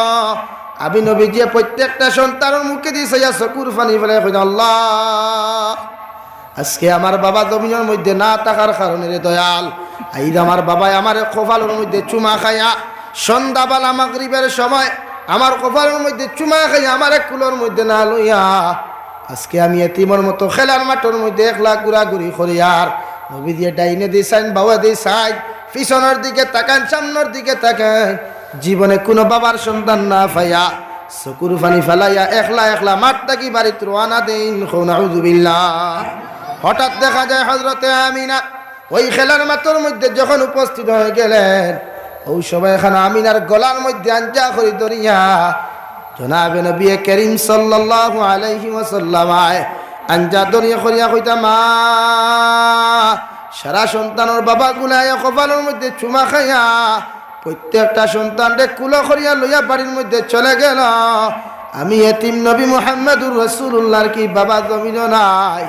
আমি নবীজিয়ে প্রত্যেকটা সন্তানর মুখেদি চাইয়া চকুর পানি ফেলাইয়া কইতা, "আল্লাহ, আজকে আমার বাবা জমিনর মধ্যে না থাকার কারণে রে দয়াল, আইজ আমার বাবায় আমারে কপালর মধ্যে চুমা খাইয়া সন্ধ্যাবেলা মাগরিবের সময় আমার কপালর মধ্যে চুমা খাইয়া আমারে কুলর মধ্যে না লইয়া আজকে আমি এতিমর মতো খেলার মাঠর মধ্যে একলা ঘুরাঘুরি করিয়ার।" নবীজিয়ে ডাইনেদি চাইন, বাওয়েদি চাইন, পিছনর দিকে তাকাইন, সামনর দিকে তাকাইন, জীবনে কুনু বাবার সন্ধান না পাইয়া চকুর পানি ফালাইয়া একলা একলা মাঠ থাকি বাড়িত রওয়ানা দেইন। কও নাউজুবিল্লাহ। হঠাৎ দেখা যায় হযরতে আমিনা ওই খেলার মাঠর মধ্যে যখন উপস্থিত হয়ে গেলেন, ওই সময়খান আমিনার গলার মধ্যে আঞ্জা করি ধরিয়া জনাবে নবী করিম সাল্লাল্লাহু আলাইহি ওয়াসাল্লাম আয় আঞ্জা ধরিয়া করিয়া কইতা, "মা, সারা সন্তানর বাবাগুলায় কপালর মধ্যে চুমা খাইয়া প্রত্যেকটা সন্তানরে কুলো করিয়া লইয়া বাড়ির মধ্যে চলে গেল। আমি এতিম নবী মুহাম্মাদুর রাসূলুল্লাহর কি বাবা জমিনও নাই।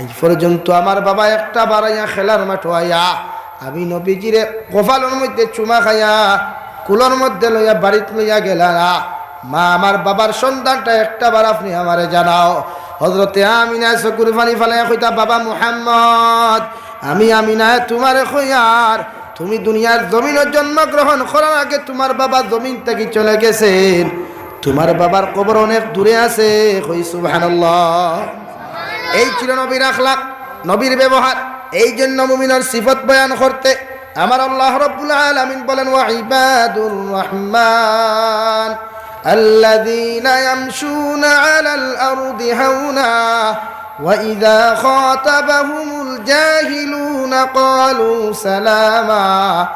আজ পর্যন্ত আমার বাবা একটা বার আইয়া খেলার মাঠো আইয়া আমি নবীজিরে কপালর মধ্যে চুমা খাইয়া কুলর মধ্যে লইয়া বাড়িত লইয়া গেলা না। মা, আমার বাবার সন্ধানটা একটা বার আপনি আমারে জানাও।" হযরতে আমিনায় চকুর পানি ফালাইয়া কইতা, "বাবা মুহাম্মদ, আমি আমিনায় তুমারে কইয়ার, তুমি দুনিয়ার জমিনো জন্মগ্রহণ করার আগে তুমার বাবা জমিন থাকি চলে গেছেন। তুমার বাবার কবর অনেক দূরে আছে।" কই সুবহানাল্লাহ। এই ছিল নবীর আখলাক, নবীর ব্যবহার। এই জন্য মুমিনর সিফত বয়ান করতে আমার আল্লাহ রাব্বুল আলামিন বলেন, "ওয়া ইবাদুর রহমান আল্লাযীনা ইয়ামশুনা আলাল আরদি হাওনা ওয়া ইযা খাতাবাহুমুল জাহিলুনা ক্বালু সালামা।"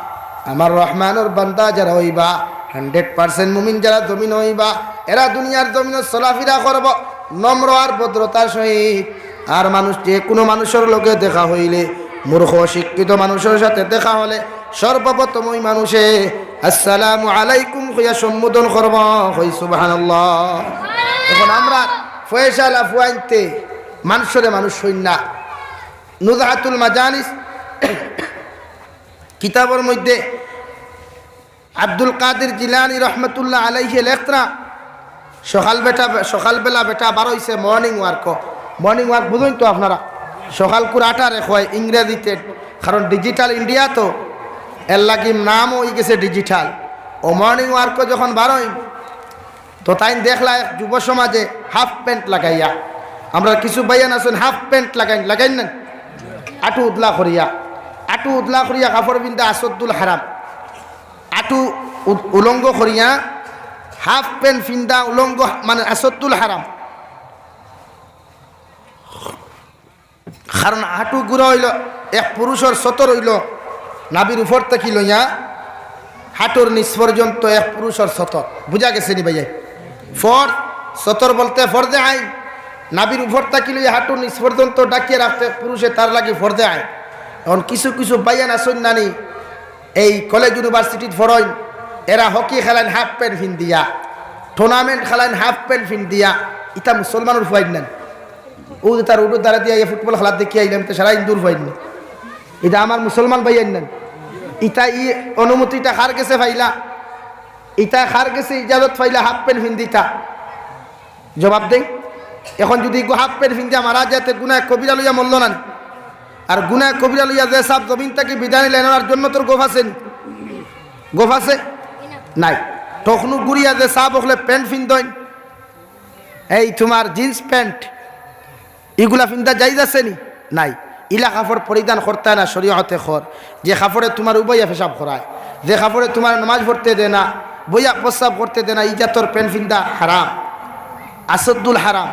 আমার রহমানর বান্দা যারা অইবা, হান্ড্রেড পার্সেন্ট মুমিন যারা জমিন অইবা, এরা দুনিয়ার জমিনো চলাফিরা করবো নম্র আর ভদ্রতার সহিত। আর মানুষ, যে কুনু মানুষর লগে দেখা অইলে, মূর্খ অশিক্ষিত মানুষর সাথে দেখা অইলে, সর্বপ্রথম ওই মানুষে "আসসালামু আলাইকুম" কইয়া সম্বোধন করবো। কই সুবহানাল্লাহ। এখন আমরা পয়সাআলা ফুয়াইন্তে মানষরে মানুষ অইন না। নুজহাতুল মাজালিস কিতাবর মধ্যে আব্দুল কাদির জিলানী রহমতুল্লাহ আলাইহি লেখরা, সকাল বেটা, সকালবেলা বেটা বার অইছে মর্নিং ওয়ার্কো। মর্নিং ওয়ার্ক বুঝইন তো আপনারা, সকালকুর আটারে কয় ইংরেজিতে, কারণ ডিজিটাল ইন্ডিয়া তো, এর লাগি নাম অই গেছে ডিজিটাল। ও মর্নিং ওয়ার্কো যখন বার অইন, তো তাইন দেখলা এক যুব সমাজে হাফ প্যান্ট লাগাইয়া, আমরা কিছু ভাইয়ান আছইন হাফ প্যান্ট লাগাইন, লাগাইন না, আটু উদলা করিয়া, আটু উদলা করিয়া কাপড় পিন্দা আসদ্দুল হারাম, আটু উ-, উলঙ্গ করিয়া হাফ প্যান্ট পিন্দা উলঙ্গ, মানে আসদ্দুল হারাম। কারণ আটু গুড়া অইলো এক পুরুষর সতর অইলো নাভির উপর থাকি লইয়া হাটুর নিচ পর্যন্ত এক পুরুষর সতর। বুঝা গেছে নি ভাইয়া? ফরজ, সতর বলতে ফরজে আইন, নাভির উপর থাকি লইয়া হাটুর নিচ পর্যন্ত ঢাকিয়া রাখতে পুরুষে তার লাগি ফরজে আইন। এখন কিছু কিছু ভাইয়ান আছইন নানি, এই কলেজ ইউনিভার্সিটিত পড়ইন, এরা হকি খেলাইন হাফ প্যান্ট পিন্দিয়া, টুর্নামেন্ট খেলাইন হাফ প্যান্ট পিন্দিয়া, ইতা মুসলমানর ফুয়াইন নানি। ও যে তার উডুর দ্বারা দিয়া ফুটবল খেলা দেখি আইলাম, তো সারা হিন্দুর ফুয়াইন না। ইতা আমার মুসলমান ভাইয়াইন নানি। ইতা ই অনুমতিটা কার গেছে পাইলা? ইতা কার গেছে ইজাজত পাইলা হাফ প্যান্ট পিন্দিতা? জবাব দেই। এখন যদি ইগু হাফ প্যান্ট পিন্দিয়া মারা যায়, তে গুনায় কবিরা লইয়া মরলো নানি? আর গুনায় কবিরা লইয়া যে সাব জমিন থাকি বিদায় নিলা, এনর আর জন্নতর গফ আছে নি? গফ আছে? নাই। তখনু ঘুরিয়া যে সাব অকলে প্যান্ট পিন্দইন, এই তুমার জিন্স প্যান্ট, ইগুলা পিন্দা জাইজ আছে নি? নাই। ইলা কাপড় পরিধান করতায় না, শরীয়তে কর। যে কাপড়ে তুমার উবাইয়া পেশাব করায়, যে কাপড়ে তুমার নামাজ পড়তে দেয় না, বইয়া প্রস্রাব করতে দেয় না, ই জাতর প্যান্ট পিন্দা হারাম, আসদ্দুল হারাম।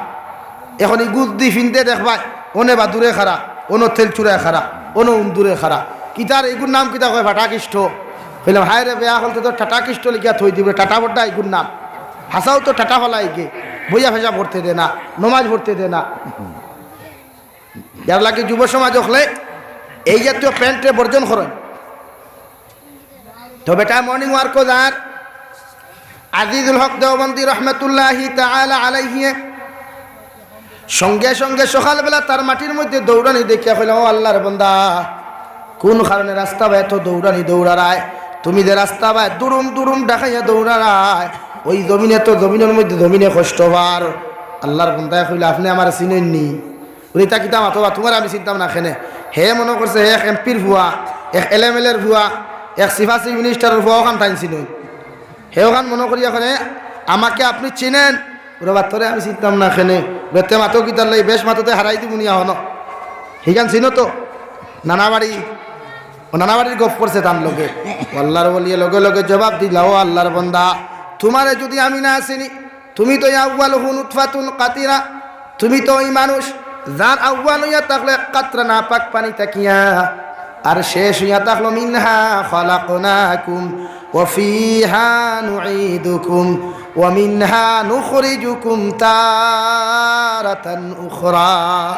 এখন ইগু যুদি পিন্দে দেখবায়, অনে বাদুরে খাড়া, অনো তেলচুরায় খাড়া, অনো উন্দুরে খাড়া। কিতার ইগুর নাম কিতা কয়? ফাটাকিষ্ট। কইলাম, "হায় রে বেআক্কল, তে তো টাটাকিষ্ট লিখিয়া থই দিবো, টাটা বড্ডা ইগুর নাম।" হাছাউ তো টাটা ফালা ইগে, বইয়া পেশাব করতে দেয় না, নামাজ পড়তে দেয় না। এর লাগি যুব সমাজ অকলে এই জাতীয় প্যান্টরে বর্জন করইন। তো বেটা মর্নিং ওয়ার্কো যার আজিজুল হক দেওবন্দি রহমতুল্লাহি তাআলা আলাইহি সঙ্গে সঙ্গে সকালবেলা তার মাটির মধ্যে দৌড়ানি দেখিয়া কইলা, "ও আল্লাহর বান্দা, কোন কারণে রাস্তা বায় এত দৌড়ানি দৌড়ারায়? তুমি যে রাস্তা বায় দুরুম দুরুম ডাকাইয়া দৌড়ারায়, ওই জমিনে তো জমিনর মধ্যে জমিনে কষ্ট পার। আল্লাহর বন্দায় কইলা, "আপনে আমারে চিনইন নি?" বুলে, "ইতা কিতা মাতো বা, তুমারে আমি চিনতাম না কেনে?" হে মনো করছে হে এক এমপির ফুয়া, এক এলএমএলএর ফুয়া, এক চিফ মিনিস্টারর ফুয়া, অখান তাইন চিনইন। হে অখান মনো করিয়া কয়, "আমাকে আপনি চিনেন?" বুলে, "বা, তোরে আমি চিনতাম না কেনে?" বুলে, "তে মাতো কিতার লাগি? বেশ মাতো, তে হারাই দিমু নি অখনো।" হিখান চিনো তো? নানাবাড়ি, ও নানাবাড়ির গফ করছে তান লগে। ও আল্লাহর ওলিয়ে লগে লগে জবাব দিলা, "ও আল্লাহর বন্দা, তুমারে যুদি আমি না চিনি, তুমি তো আউয়ালুহু নুতফাতুন কাতিরা, তুমি তো ওই মানুষ যার আউয়াল অইয়া থাকলো এক কাতরা নাপাক পানি থাকিয়া, আর শেষ অইয়া থাকলো মিনহা খালাকনাকুম ওয়া ফিহা নুঈদুকুম ওয়া মিনহা নুখরিজুকুম তারাতান উখরা।"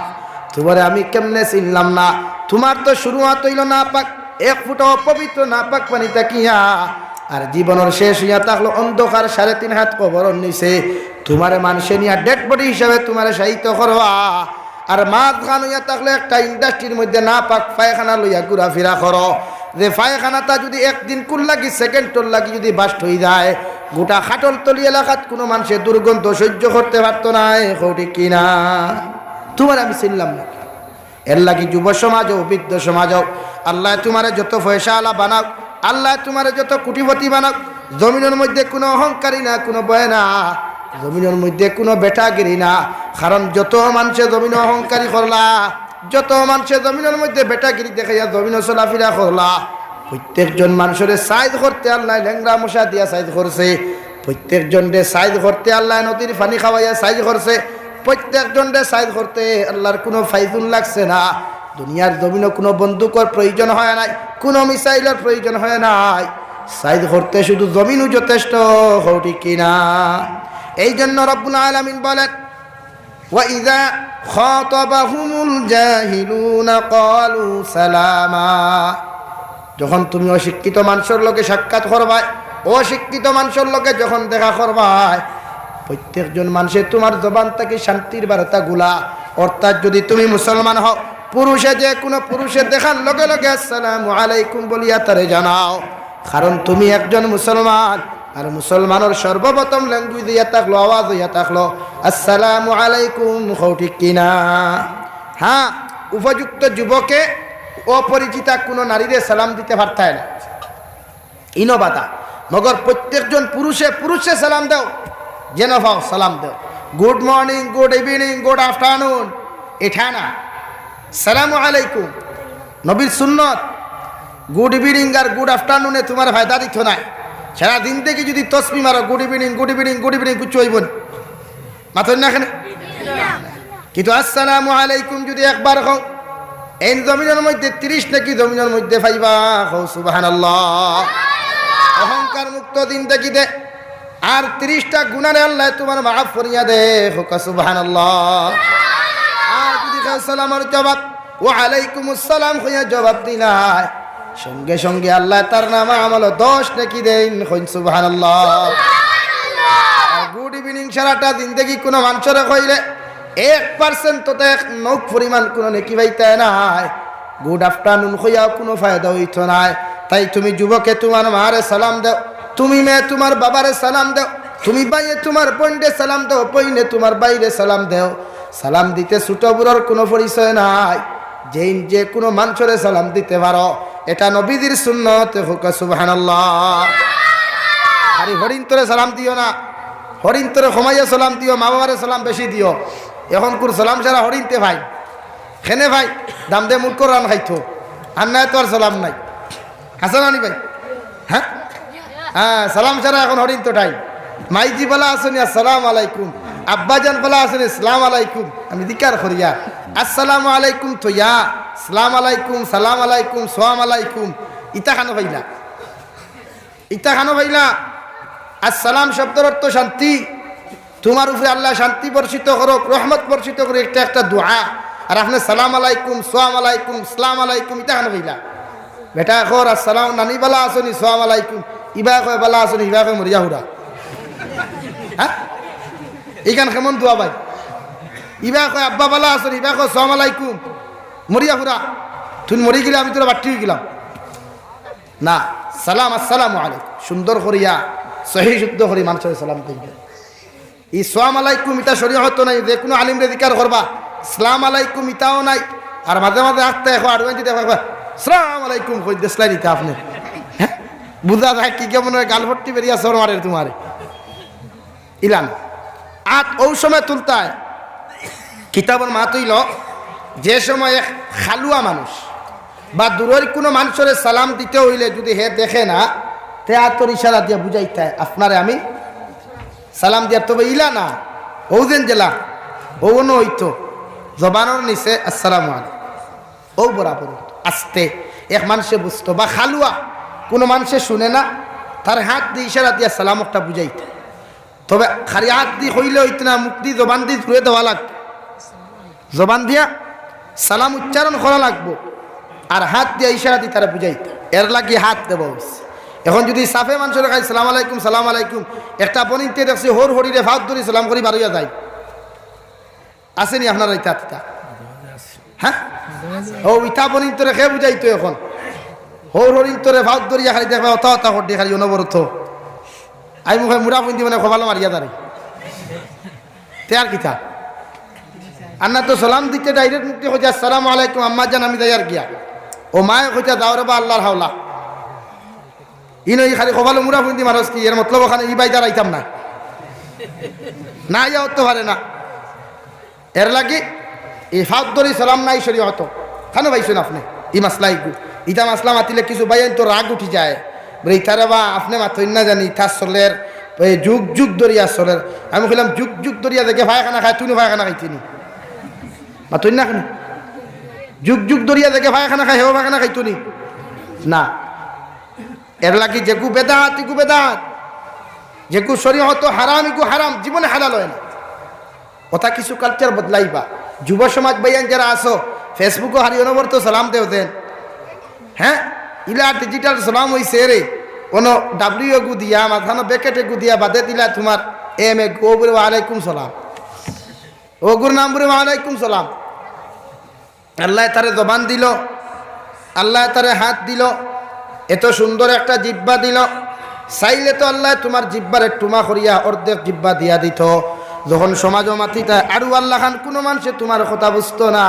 তুমারে আমি কেমনে চিনলাম না? তুমার তো শুরুয়াত অইলো নাপাক, এক ফুটা অপবিত্র নাপাক পানি থাকিয়া, আর জীবনর শেষ অইয়া থাকলো অন্ধকার সাড়ে তিন হাত কবরর নিচে। তুমারে মানষে নিয়া ডেড বডি হিসাবে তুমারে শায়িত করবা, আর মাঝখান অইয়া থাকলো একটা ইন্ডাস্ট্রির মধ্যে নাপাক পায়খানা লইয়া ঘুরাফিরা করো। যে পায়খানাটা যুদি একদিন কুর লাগি, সেকেন্ডর লাগি যুদি বাস্ট অই যায়, গোটা খাটলতলি এলাকাত কুনু মানষে দুর্গন্ধ সইজ্য করতে পারতো নায়। কও ঠিক কি না? তুমারে আমি চিনলাম না। এর লাগি যুব সমাজ অউ, বৃদ্ধ সমাজ অউ, আল্লায় তুমারে যত পয়সাআলা বানাউক, আল্লায় তুমারে যত কোটিপতি বানাউক, জমিনর মধ্যে কুনু অহংকারী না, কুনু ভয় না, জমিনর মধ্যে কুনু বেটাগিরি না। কারণ যত মানষে জমিনো অহংকারী করলা, যত মানষে জমিনর মধ্যে বেটাগিরি দেখাইয়া জমিনো চলাফিরা করলা, প্রত্যেকজন মানষরে সাইজ করতে আল্লায় লেংড়া মশা দিয়া সাইজ করছে। প্রত্যেকজনরে সাইজ করতে আল্লায় নদীর পানি খাওয়াইয়া সাইজ করছে। প্রত্যেকজনরে সাইজ করতে আল্লার কুনু ফাইজুন লাগছে না। দুনিয়ার জমিনো কুনু বন্দুকর প্রয়োজন হয় নাই, কুনু মিসাইলর প্রয়োজন হয় নাই। সাইজ করতে শুধু জমিনউ যথেষ্ট, কও ঠিক কি না? এই জন্য রব্বুল আলামিন বলেন, "ওয়া ইযা খাতাবাহুমুল জাহিলুনা ক্বালু সালামা।" যখন তুমি অশিক্ষিত মানষর লগে সাক্ষাৎ করবায়, অশিক্ষিত মানষর লগে যখন দেখা করবায়, প্রত্যেকজন মানষে তুমার জবান থাকি শান্তির বার্তা গুলা, অর্থাৎ যুদি তুমি মুসলমান হও, পুরুষে যে কুনু পুরুষে দেখার লগে লগে আসসালামু আলাইকুম বলিয়া তারে জানাও, কারণ তুমি একজন মুসলমান। আর মুসলমানর সর্বপ্রথম ল্যাঙ্গুয়েজ অইয়া থাকলো, আওয়াজ অইয়া থাকলো, "আসসালামু আলাইকুম", কও ঠিক কি না? হ্যাঁ, উপযুক্ত যুবকে অপরিচিতা কুনু নারীরে সালাম দিতে পারতায় না, ইনো বাধা। মগর প্রত্যেকজন পুরুষে পুরুষে সালাম দেও, যেন পাও সালাম দেও। Good morning, good evening, good afternoon, ইতা না। সালামু আলাইকুম। নবীর সুন্নত, গুড ইভিনিং আর গুড আফটারনুনে তুমার ফায়দা দিতো নায়। সারা জিন্দেগি যুদি তসবি মারো, good evening, good evening, good evening, কিচ্ছু অইবো না। মাতইন না কেনে? কিন্তু আসসালামু আলাইকুম যুদি একবার কও, এইন জমিনর মধ্যে তিরিশ নেকি জমিনর মধ্যে পাইবা, কও সুবহানাল্লাহ। অহংকার মুক্ত জিন্দেগি দে, আর তিরিশটা গুনারে আল্লায় তুমার মাফ করিয়া দে, কও সুবহানাল্লাহ। আর যুদি কেউ সালামর জবাব ওয়া আলাইকুমুস সালাম কইয়া জবাব দিলায়, সঙ্গে সঙ্গে আল্লায় তার নামা আমলো দশ নেকি দেইন, কইন সুবহানাল্লাহ। আর গুড ইভিনিং সারাটা জিন্দেগি কুনু মানষরে কইলে এক পার্সেন্ট তো এক নখ পরিমাণ কুনু নেকি পাইতায় নায়। গুড আফটারনুন কইয়াও কুনু ফায়দা অইতো নায়। তাই তুমি যুবকে তুমার মারে সালাম দেও, তুমি মেয়ে তুমার বাবারে সালাম দেও, তুমি ভাইয়ে তুমার বইনরে সালাম দেও, বইনে তুমার ভাইরে সালাম দেও। সালাম দিতে ছোট বড়র কুনু পরিচয় নাই। যেইন যে কুনু মানষরে সালাম দিতে পারো, ইটা নবীজির সুন্নত। কউক্কা সুবহানাল্লাহ। আরে হরিন্তরে সালাম দিও না, হরিন্তরে কমাইয়া সালাম দিও, মা-বাবারে সালাম বেশি দিও। অখনকুর সালাম সারা হরিন্তে ভাই, কেনে ভাই, দাম দে মুখ রান খাইতো, আর নাই তো আর সালাম নাই। হাসান আলী ভাই, হ্যাঁ? হ্যাঁ, সালাম ছাড়া অখন হরিন্ত টাইম। মাইজি বালা আছনি, আসসালামু আলাইকুম। আব্বাজান বালা আছনি, আসসালামু আলাইকুম। আমি জিকার করিয়া, আসসালামু আলাইকুম তো ইয়া, সালাম আলাইকুম, সালাম আলাইকুম, সালাম আলাইকুম। ইতা খানো পাইলা, ইতা খানো পাইলা। আসসালাম শব্দর অর্থ শান্তি। তুমার উপরে আল্লায় শান্তি বর্ষিত করউক, রহমত বর্ষিত করউক, ইটা একটা দোয়া। আর আপনে সালাম আলাইকুম, সালাম আলাইকুম, সালাম আলাইকুম, ইতা খানো পাইলা। বেটায় কর, আসসালাম, নানি বালা আছনি, সালাম আলাইকুম। ইবায় কয় বালা আছনি, ইবায় কয় মরিয়া হুরা। হ্যাঁ? ইখান কেমন দোয়া ভাই? ইবায় কয় আব্বা বালা আছনি, ইবায় কয় সালাম আলাইকুম, মরিয়া হুরা। তুই মরি গেলে আমি তোরা বাট্টি অই গেলাম। না, সালাম, আসসালামু আলাইকুম, সুন্দর করিয়া, সহি শুদ্ধ করি মানষরে সালাম দিবে। ই সালাম আলাইকুম, ইটা শরীয়তো নাই। যে কুনু আলিমরে জিকার করবা, সালাম আলাইকুম, ইটাও নাই। আর মাঝে মাঝে আস্তে এখন আড়ুয়াইতে দেখো একবার, "সালাম আলাইকুম" কই দেশলাই দিতা আপনে। হ্যাঁ? বুঝা যায় কি কেমন গালফট্টি বেরিয়া সর মারের তুমারে। ইলান। আত অউ সময় তুলতায়। কিতাবর মাত অইলো, যে সময় এক খালুয়া মানুষ বা দূরর কুনু মানষরে সালাম দিতে অইলে যুদি হে দেখে না, তে আতর ইশারা দিয়া বুঝাইতায়, "আপনারে আমি সালাম দিয়ার।" তবে ইলা না, অউ যেন জেলা, অউ অনো অইতো, জবানর নিচে "আসসালামু আলাইকুম", অউ বরাবর অইতো। আস্তে এক মানষে বুঝতো, বা খালুয়া, কুনু মানষে শুনে না, তার হাত দি ইশারা দিয়া সালাম একটা বুঝাইতায়। তবে খালি আত দি কইলে অইতো না, মুখ দি জবান দি জুড়ে দেওয়া লাগবো। জবান দিয়া সালাম উচ্চারণ করা লাগবো, আর হাত দিয়া ইশারা দি তারা বুঝাইতা। এর লাগি হাত দেওয়া অইছে। এখন যুদি সাফে মানষরে কই, "সালাম আলাইকুম, সালাম আলাইকুম", একটা বনিন্তে দেখছি হউর হরিরে ফাউত ধরি সালাম করি বারইয়া যায়। আছে নি আপনারার ইতা তিতা? হ্যাঁ? অউ ইতা বনিন্তরে কে বুঝাইতো এখন? হউর হরিন্তরে ফাউত ধরিয়া খালি দেখবা, অতা অতা করডি খালি অনবরত। আই মুখে মুড়া ফুন্দি মানে কপালো মারিয়া দাঁড়ি। তে আর কিতা? আর না তো সালাম দিতে direct মুখ দি কইছে, "আসসালামু আলাইকুম আম্মা জান, আমি যাইয়ার গিয়া।" অউ মায়ে কইতা, "যাও রে বা আল্লার হাওলা।" ইনো ই খালি কপালো মুড়া ফুন্দি মারস কি, এর মতলব অখানো ই বায় দাঁড়াইতাম না। না, ইয়া অতো পারে না। এর লাগি ই ফাউত ধরি সালাম নাই শরীয়তো। খানো পাইছইন আপনে? ই মাসলা ইগু। ইতা মাসলা মাতিলে কিছু ভাইয়াইন্তর রাগ উঠি যায়। বলে, "ইতারে বা আপনে মাতইন না জানি, ইতা চলের, এ, যুগ যুগ ধরিয়া চলের।" আমি কইলাম, "যুগ যুগ ধরিয়া যেগে পায়খানা খায়, তুইনও পায়খানা খাইতে নি?" মাতইন না কেনে? যুগ যুগ ধরিয়া যেগে পায়খানা খায়, হেও পায়খানা খাইতো নি? না। এর লাগি যেগু বেদাত, ইগু বেদাত। যেগু শরীয়তো হারাম, ইগু হারাম, জীবনে হালাল অয় না। অতা কিছু culture বদলাইবা। যুব সমাজ ভাইয়াইন যেরা আছো, Facebook-ও খালি অনবরত সালাম দেও যেন। হ্যাঁ? ইলা digital সালাম অইছে রে। অনো W এগু দিয়া, মাঝখানো bracket এগু দিয়া, বাদে দিলা তুমার M এগু, অগুরে ওয়ালাইকুম সালাম। অগুর নাম বুলে ওয়ালাইকুম সালাম। আল্লায় তারে জবান দিলো, আল্লায় তারে হাত দিলো, এতো সুন্দর একটা জিব্বা দিলো। চাইলে তো আল্লায় তুমার জিব্বারে টুমা করিয়া অর্ধেক জিব্বা দিয়া দিতো। যখন সমাজো মাতিতায় আরু আল্লাখান, কুনু মানষে তুমার কথা বুঝতো না।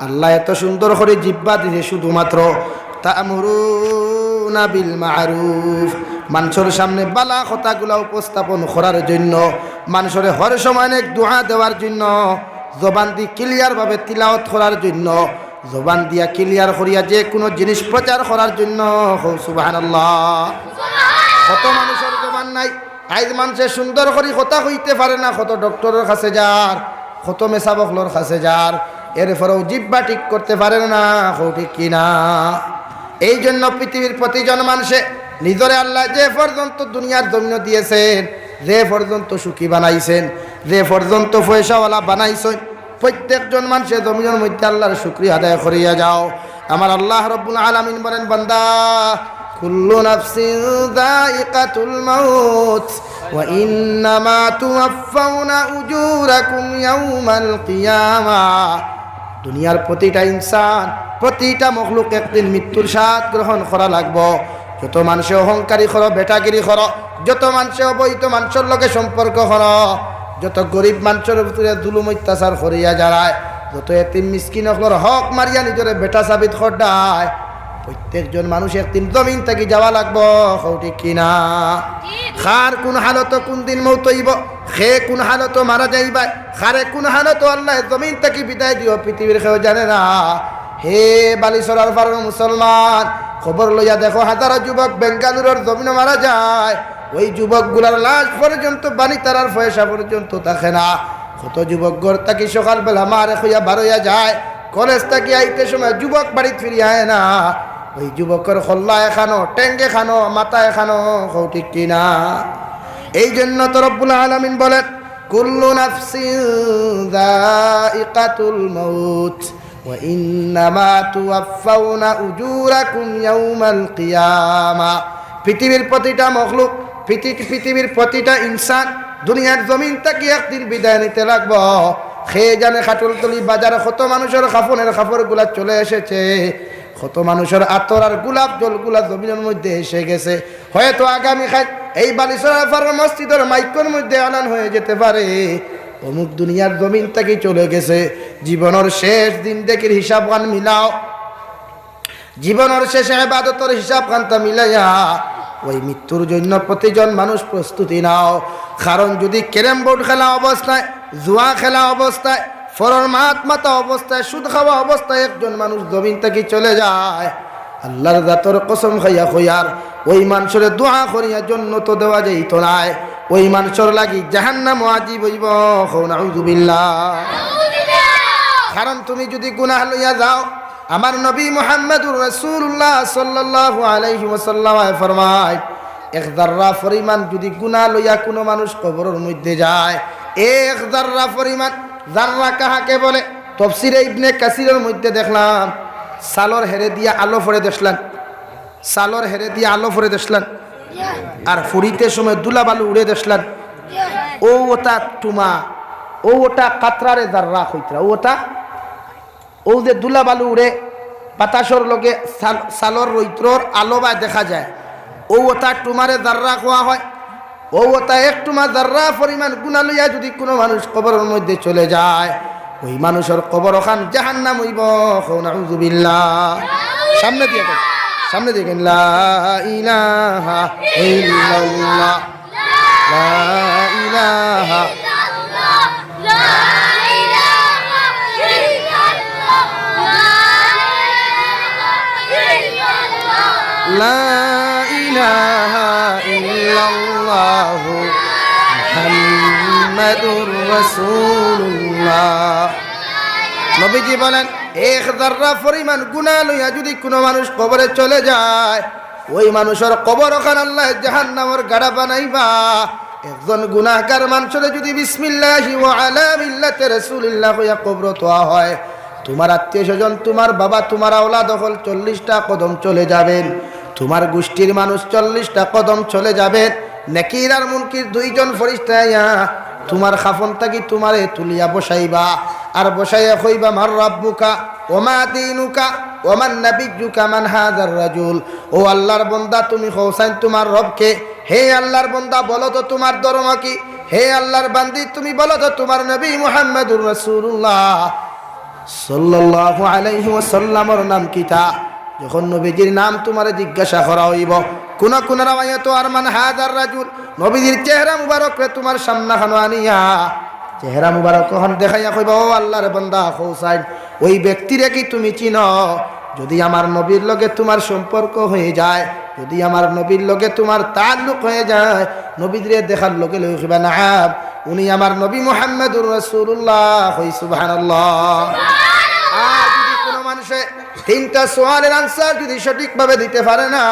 আল্লায় এতো সুন্দর করি জিব্বা দিছে শুধুমাত্র তা'মুরুনা বিল মা'রুফ, মানষর সামনে বালা কথাগুলা উপস্থাপন করার জইন্য, মানষরে হর সময় নেক দোয়া দেওয়ার জইন্য, জবান দি clear ভাবে তিলাওয়াত করার জইন্য, জবান দিয়া clear করিয়া যে কুনু জিনিস প্রচার করার জইন্য। কও সুবহানাল্লাহ। কত মানষর জবান নাই, আইজ মানষে সুন্দর করি কথা কইতে পারে না, কত ডক্টরর কাছে যার, কত মেসাব অকলর কাছে যার, এরপরেও জিব্বা ঠিক করতে পারে না। কও ঠিক কি না? এই জন্য পৃথিবীর প্রতিজন মানষে নিজরে আল্লায় যে পর্যন্ত দুনিয়ার জমিনো দিয়েছেন, যে পর্যন্ত সুখী বানাইছেন, যে পর্যন্ত পয়সাওয়ালা বানাইছেন, প্রত্যেকজন মানষে জমিনর মধ্যে আল্লার শুকরিয়া আদায় করিয়া যাও। আমার আল্লাহ রব্বুল আলামিন বলেন, "বান্দা, কুল্লু নাফসিন যায়িকাতুল মাউত ওয়া ইন্নামা তুওয়াফফাউনা উজুরাকুম ইয়াউমাল কিয়ামা।" দুনিয়ার প্রতিটা ইনসান, প্রতিটা মখলুক একদিন মৃত্যুর স্বাদ গ্রহণ করা লাগবো। যত মানষে অহংকারী করো, বেটাগিরি করো, যত মানষে অবৈধ মানষর লগে সম্পর্ক করো, যত গরিব মানষর ভিতরে জুলুম অত্যাচার করিয়া যারায়, যত এতিম মিসকিন অকলর হক মারিয়া নিজরে বেটা সাবিত কররায়, প্রত্যেকজন মানুষ একদিন জমিন থাকি যাওয়া লাগবো। কও ঠিক কি না? কার কুন হালতো কুন দিন মউত অইবো, কে কুন হালতো মারা যাইবায়, কারে কুন হালতো আল্লায় জমিন থাকি বিদায় দিবো, পৃথিবীর কেউ জানে না। হে বালিছড়ার পাড়র মুসলমান, খবর লইয়া দেখো, হাজারো যুবক বেঙ্গালুরুর জমিনো মারা যায়। ওই যুবকগুলার লাশ পর্যন্ত বাড়িত আনার পয়সা পর্যন্ত থাকে না। কত যুবক ঘর থাকি সকালবেলা মারে কইয়া বারইয়া যায়, কলেজ থাকি আইতে সময় যুবক বাড়িত ফিরি আয় না। ওই যুবকর কল্লা একখানো, ঠেং একখানো, মাথা একখানো, কও ঠিক কি না? এই জন্য তো রব্বুল আলামিন বলেন, "কুল্লু নাফসিন যায়িকাতুল মাউত ওয়া ইন্নামা তুওয়াফফাউনা উজুরাকুম ইয়াউমাল কিয়ামা।" পৃথিবীর প্রতিটা মখলুক, পৃথি-, পৃথিবীর প্রতিটা ইনসান দুনিয়ার জমিন থাকি একদিন বিদায় নিতে লাগবো। কে জানে কাঠলতলি বাজারে কত মানুষর কাফনের কাপড়গুলা চলে এসেছে, কত মানুষর আতর আর গোলাপ জলগুলা জমিনর মধ্যে এসে গেছে। হয়তো আগামীকাল এই বালিছড়া পাড়ার মসজিদর মাইকর মধ্যে এলান হয়ে যেতে পারে, অমুক দুনিয়ার জমিন থাকি চলে গেছে। জীবনর শেষ জিন্দেগির হিসাবখান মিলাও, জীবনর শেষে ইবাদতর হিসাবখানতা মিলাইয়া ওই মৃত্যুর জন্য প্রতিজন মানুষ প্রস্তুতি নাও। কারণ যদি ক্যারাম বোর্ড খেলা অবস্থায়, জুয়া খেলা অবস্থায়, পরর মাত মাতা অবস্থায়, সুদ খাওয়া অবস্থায় একজন মানুষ জমিন থাকি চলে যায়, আল্লার জাতর কসম খাইয়া কইয়ার, ওই মানষরে দোয়া করিয়া জন্নতো দেওয়া যাইতো নায়। ওই মানষর লাগি জাহান্নাম ওয়াজিব অইবো। কও নাউজুবিল্লাহ। কারণ তুমি যদি গুনাহ লইয়া যাও, আমার নবী মুহাম্মাদুর রাসূলুল্লাহ সাল্লাল্লাহু আলাইহি ওয়াসাল্লাম ফরমায়, এক জাররা পরিমাণ যদি গুনাহ লইয়া কুনু মানুষ কবরর মধ্যে যায়, এক জাররা পরিমাণ, জাররা কাহাকে বলে? তফসিরে ইবনে কাসিরর মধ্যে দেখলাম, চালর হেরে দিয়া আলো পড়ে দেখলাম, চালর হেরে দিয়া আলো পড়ে দেখলাম, আর ফুড়িতে সময় ধুলা বালু উড়ে দেখলাম। ও ওটা টুমা, ও ওটা কাতরারে জাররা কইতরা, ও ওটা ও যে ধুলা বালু উড়ে, বাতাসর লগে চাল-, চালর রৌদ্রর আলো বায় দেখা যায়, ও ওটা টুমারে জাররা কওয়া হয়। ও ওটা এক টুমা জাররা পরিমাণ গুনাহ লইয়া যদি কুনু মানুষ কবরর মধ্যে চলে যায়, ওই মানুষর কবরখান জাহান্নাম অইবো। কও নাউজুবিল্লাহ। সামনে দিয়া কও, সামনে দিয়া কও, লা ইলাহা ইল্লাল্লাহ। লা ইলাহা। লা ইলাহা ইল্লাল্লাহু মুহাম্মাদুর রাসূলুল্লাহ। নবীজি বলেন, এক জাররা পরিমাণ গুনাহ লইয়া যদি কুনু মানুষ কবরে চলে যায়, ওই মানুষর কবরখান আল্লায় জাহান্নামর গাড়া বানাইবা। একজন গুনাহগার মানষরে যদি বিসমিল্লাহি ওয়া আলা মিল্লাতি রাসূলিল্লাহ কইয়া কবরো থওয়া হয়, তুমার আত্মীয় স্বজন, তুমার বাবা, তুমার আওলাদ অকল চল্লিশটা কদম চলে যাবেন, তুমার গুষ্টির মানুষ চল্লিশটা কদম চলে যাবেন। নাকির আর মুনকির দুইজন ফিরিস্তা আইয়া তুমার কাফন থাকি তুমারে তুলিয়া বসাইবা, আর বসাইয়া কইবা, মান রাব্বুকা, ওয়া মা দীনুকা, ওয়া মান নাবিয়্যুকা, মান হাযার রাজুল। ও আল্লার বন্দা, তুমি কও চাইন তুমার রব কে? হে আল্লার বন্দা, বলো তো তুমার ধর্ম কি? হে আল্লার বান্দি, তুমি বলো তো তুমার নবী মুহাম্মাদুর রাসূলুল্লাহ সাল্লাল্লাহু আলাইহি ওয়াসাল্লামর নাম কিতা? যখন নবীজির নাম তুমারে জিজ্ঞাসা করা অইবো, কুনু কুনু রেওয়ায়েতো আর মান হাযার রাজুল, নবীজির চেহারা মুবারকরে তুমার সামনাখানো আনিয়া চেহারা মুবারক অখান দেখাইয়া কইবা, ও আল্লার বন্দা, কও চাইন, ওই ব্যক্তিরে কি তুমি চিনো? যদি আমার নবীর লগে তুমার সম্পর্ক হয়ে যায়, যদি আমার নবীর লগে তুমার তাল্লুক হয়ে যায়, নবীজিরে দেখার লগে লগে কইবা, নাম, উনি আমার নবী মুহাম্মাদুর রাসূলুল্লাহ। কই সুবহানাল্লাহ। আর যদি কুনু মানষে তিনটা সওয়ালের আনসার যদি সঠিকভাবে দিতে পারে না,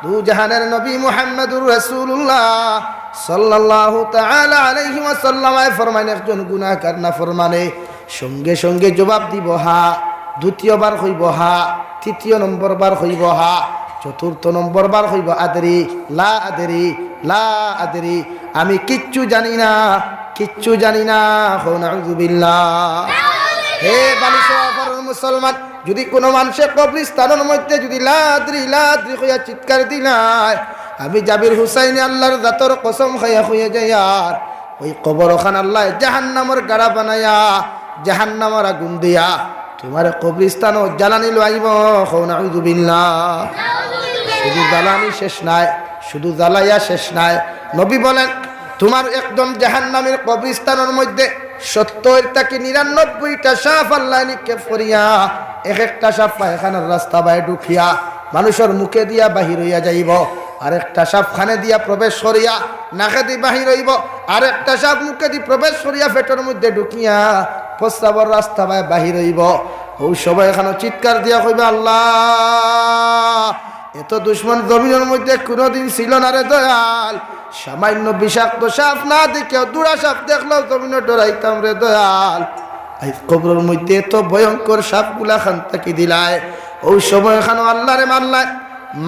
দু জাহানের নবী মুহাম্মাদুর রাসূলুল্লাহ সাল্লাল্লাহু তাআলা আলাইহি ওয়াসাল্লাম ফরমাইন, একজন গুনাহগার নাফরমানে সঙ্গে সঙ্গে জবাব দিবো হা, দ্বিতীয়বার কইবো হা, তৃতীয় নম্বর বার কইবো হা, চতুর্থ নম্বর বার কইবো আদরি, লা আদরি, লা আদরি, আমি কিচ্ছু জানি না, কিচ্ছু জানি না। কও নাউজুবিল্লাহ। হে বালিছড়া পাড়ার মুসলমান, যদি কুনু মানষে কবরস্থানর মধ্যে যদি লা আদরি, লা আদরি কইয়া চিৎকার দিলায়, আমি জাবির হুসাইনে আল্লার জাতর কসম খাইয়া কইয়া যাইয়ার, ওই কবরখান আল্লায় জাহান্নামর গাড়া বানাইয়া, জাহান্নামর আগুন দিয়া তুমারে কবরস্থানো জ্বালানি লওয়াইবো। কও নাউজুবিল্লাহ। শুধু জ্বালানি শেষ নায়, শুধু জ্বালাইয়া শেষ নায়। নবী বলেন, তুমার একদম জাহান্নামীর কবরস্থানর মধ্যে সত্তর থাকি নিরানব্বইটা সাপ আল্লায় নিক্ষেপ করিয়া, এক একটা সাপ পায়খানার রাস্তা বায় ঢুকিয়া মানুষর মুখে দিয়া বাহির অইয়া যাইবো, আর একটা সাপ কানে দিয়া প্রবেশ করিয়া নাকেদি বাহির অইবো, আর একটা সাপ মুখেদি প্রবেশ করিয়া পেটর মধ্যে ঢুকিয়া প্রস্রাবর রাস্তা বায় বাহির অইবো। অউ সময়খানো চিৎকার দিয়া কইবা, আল্লাহ, এত দুশমন জমিনর মধ্যে কুনুদিন ছিল না রে দয়াল। সামান্য বিষাক্ত সাপ না দেখিয়াও দুরা সাপ দেখলেও জমিনো ডরাইতাম রে দয়াল। আইজ কবরর মধ্যে এত ভয়ঙ্কর সাপগুলা কান থাকি দিলায়। অউ সময়খানো আল্লারে মাল্লায়,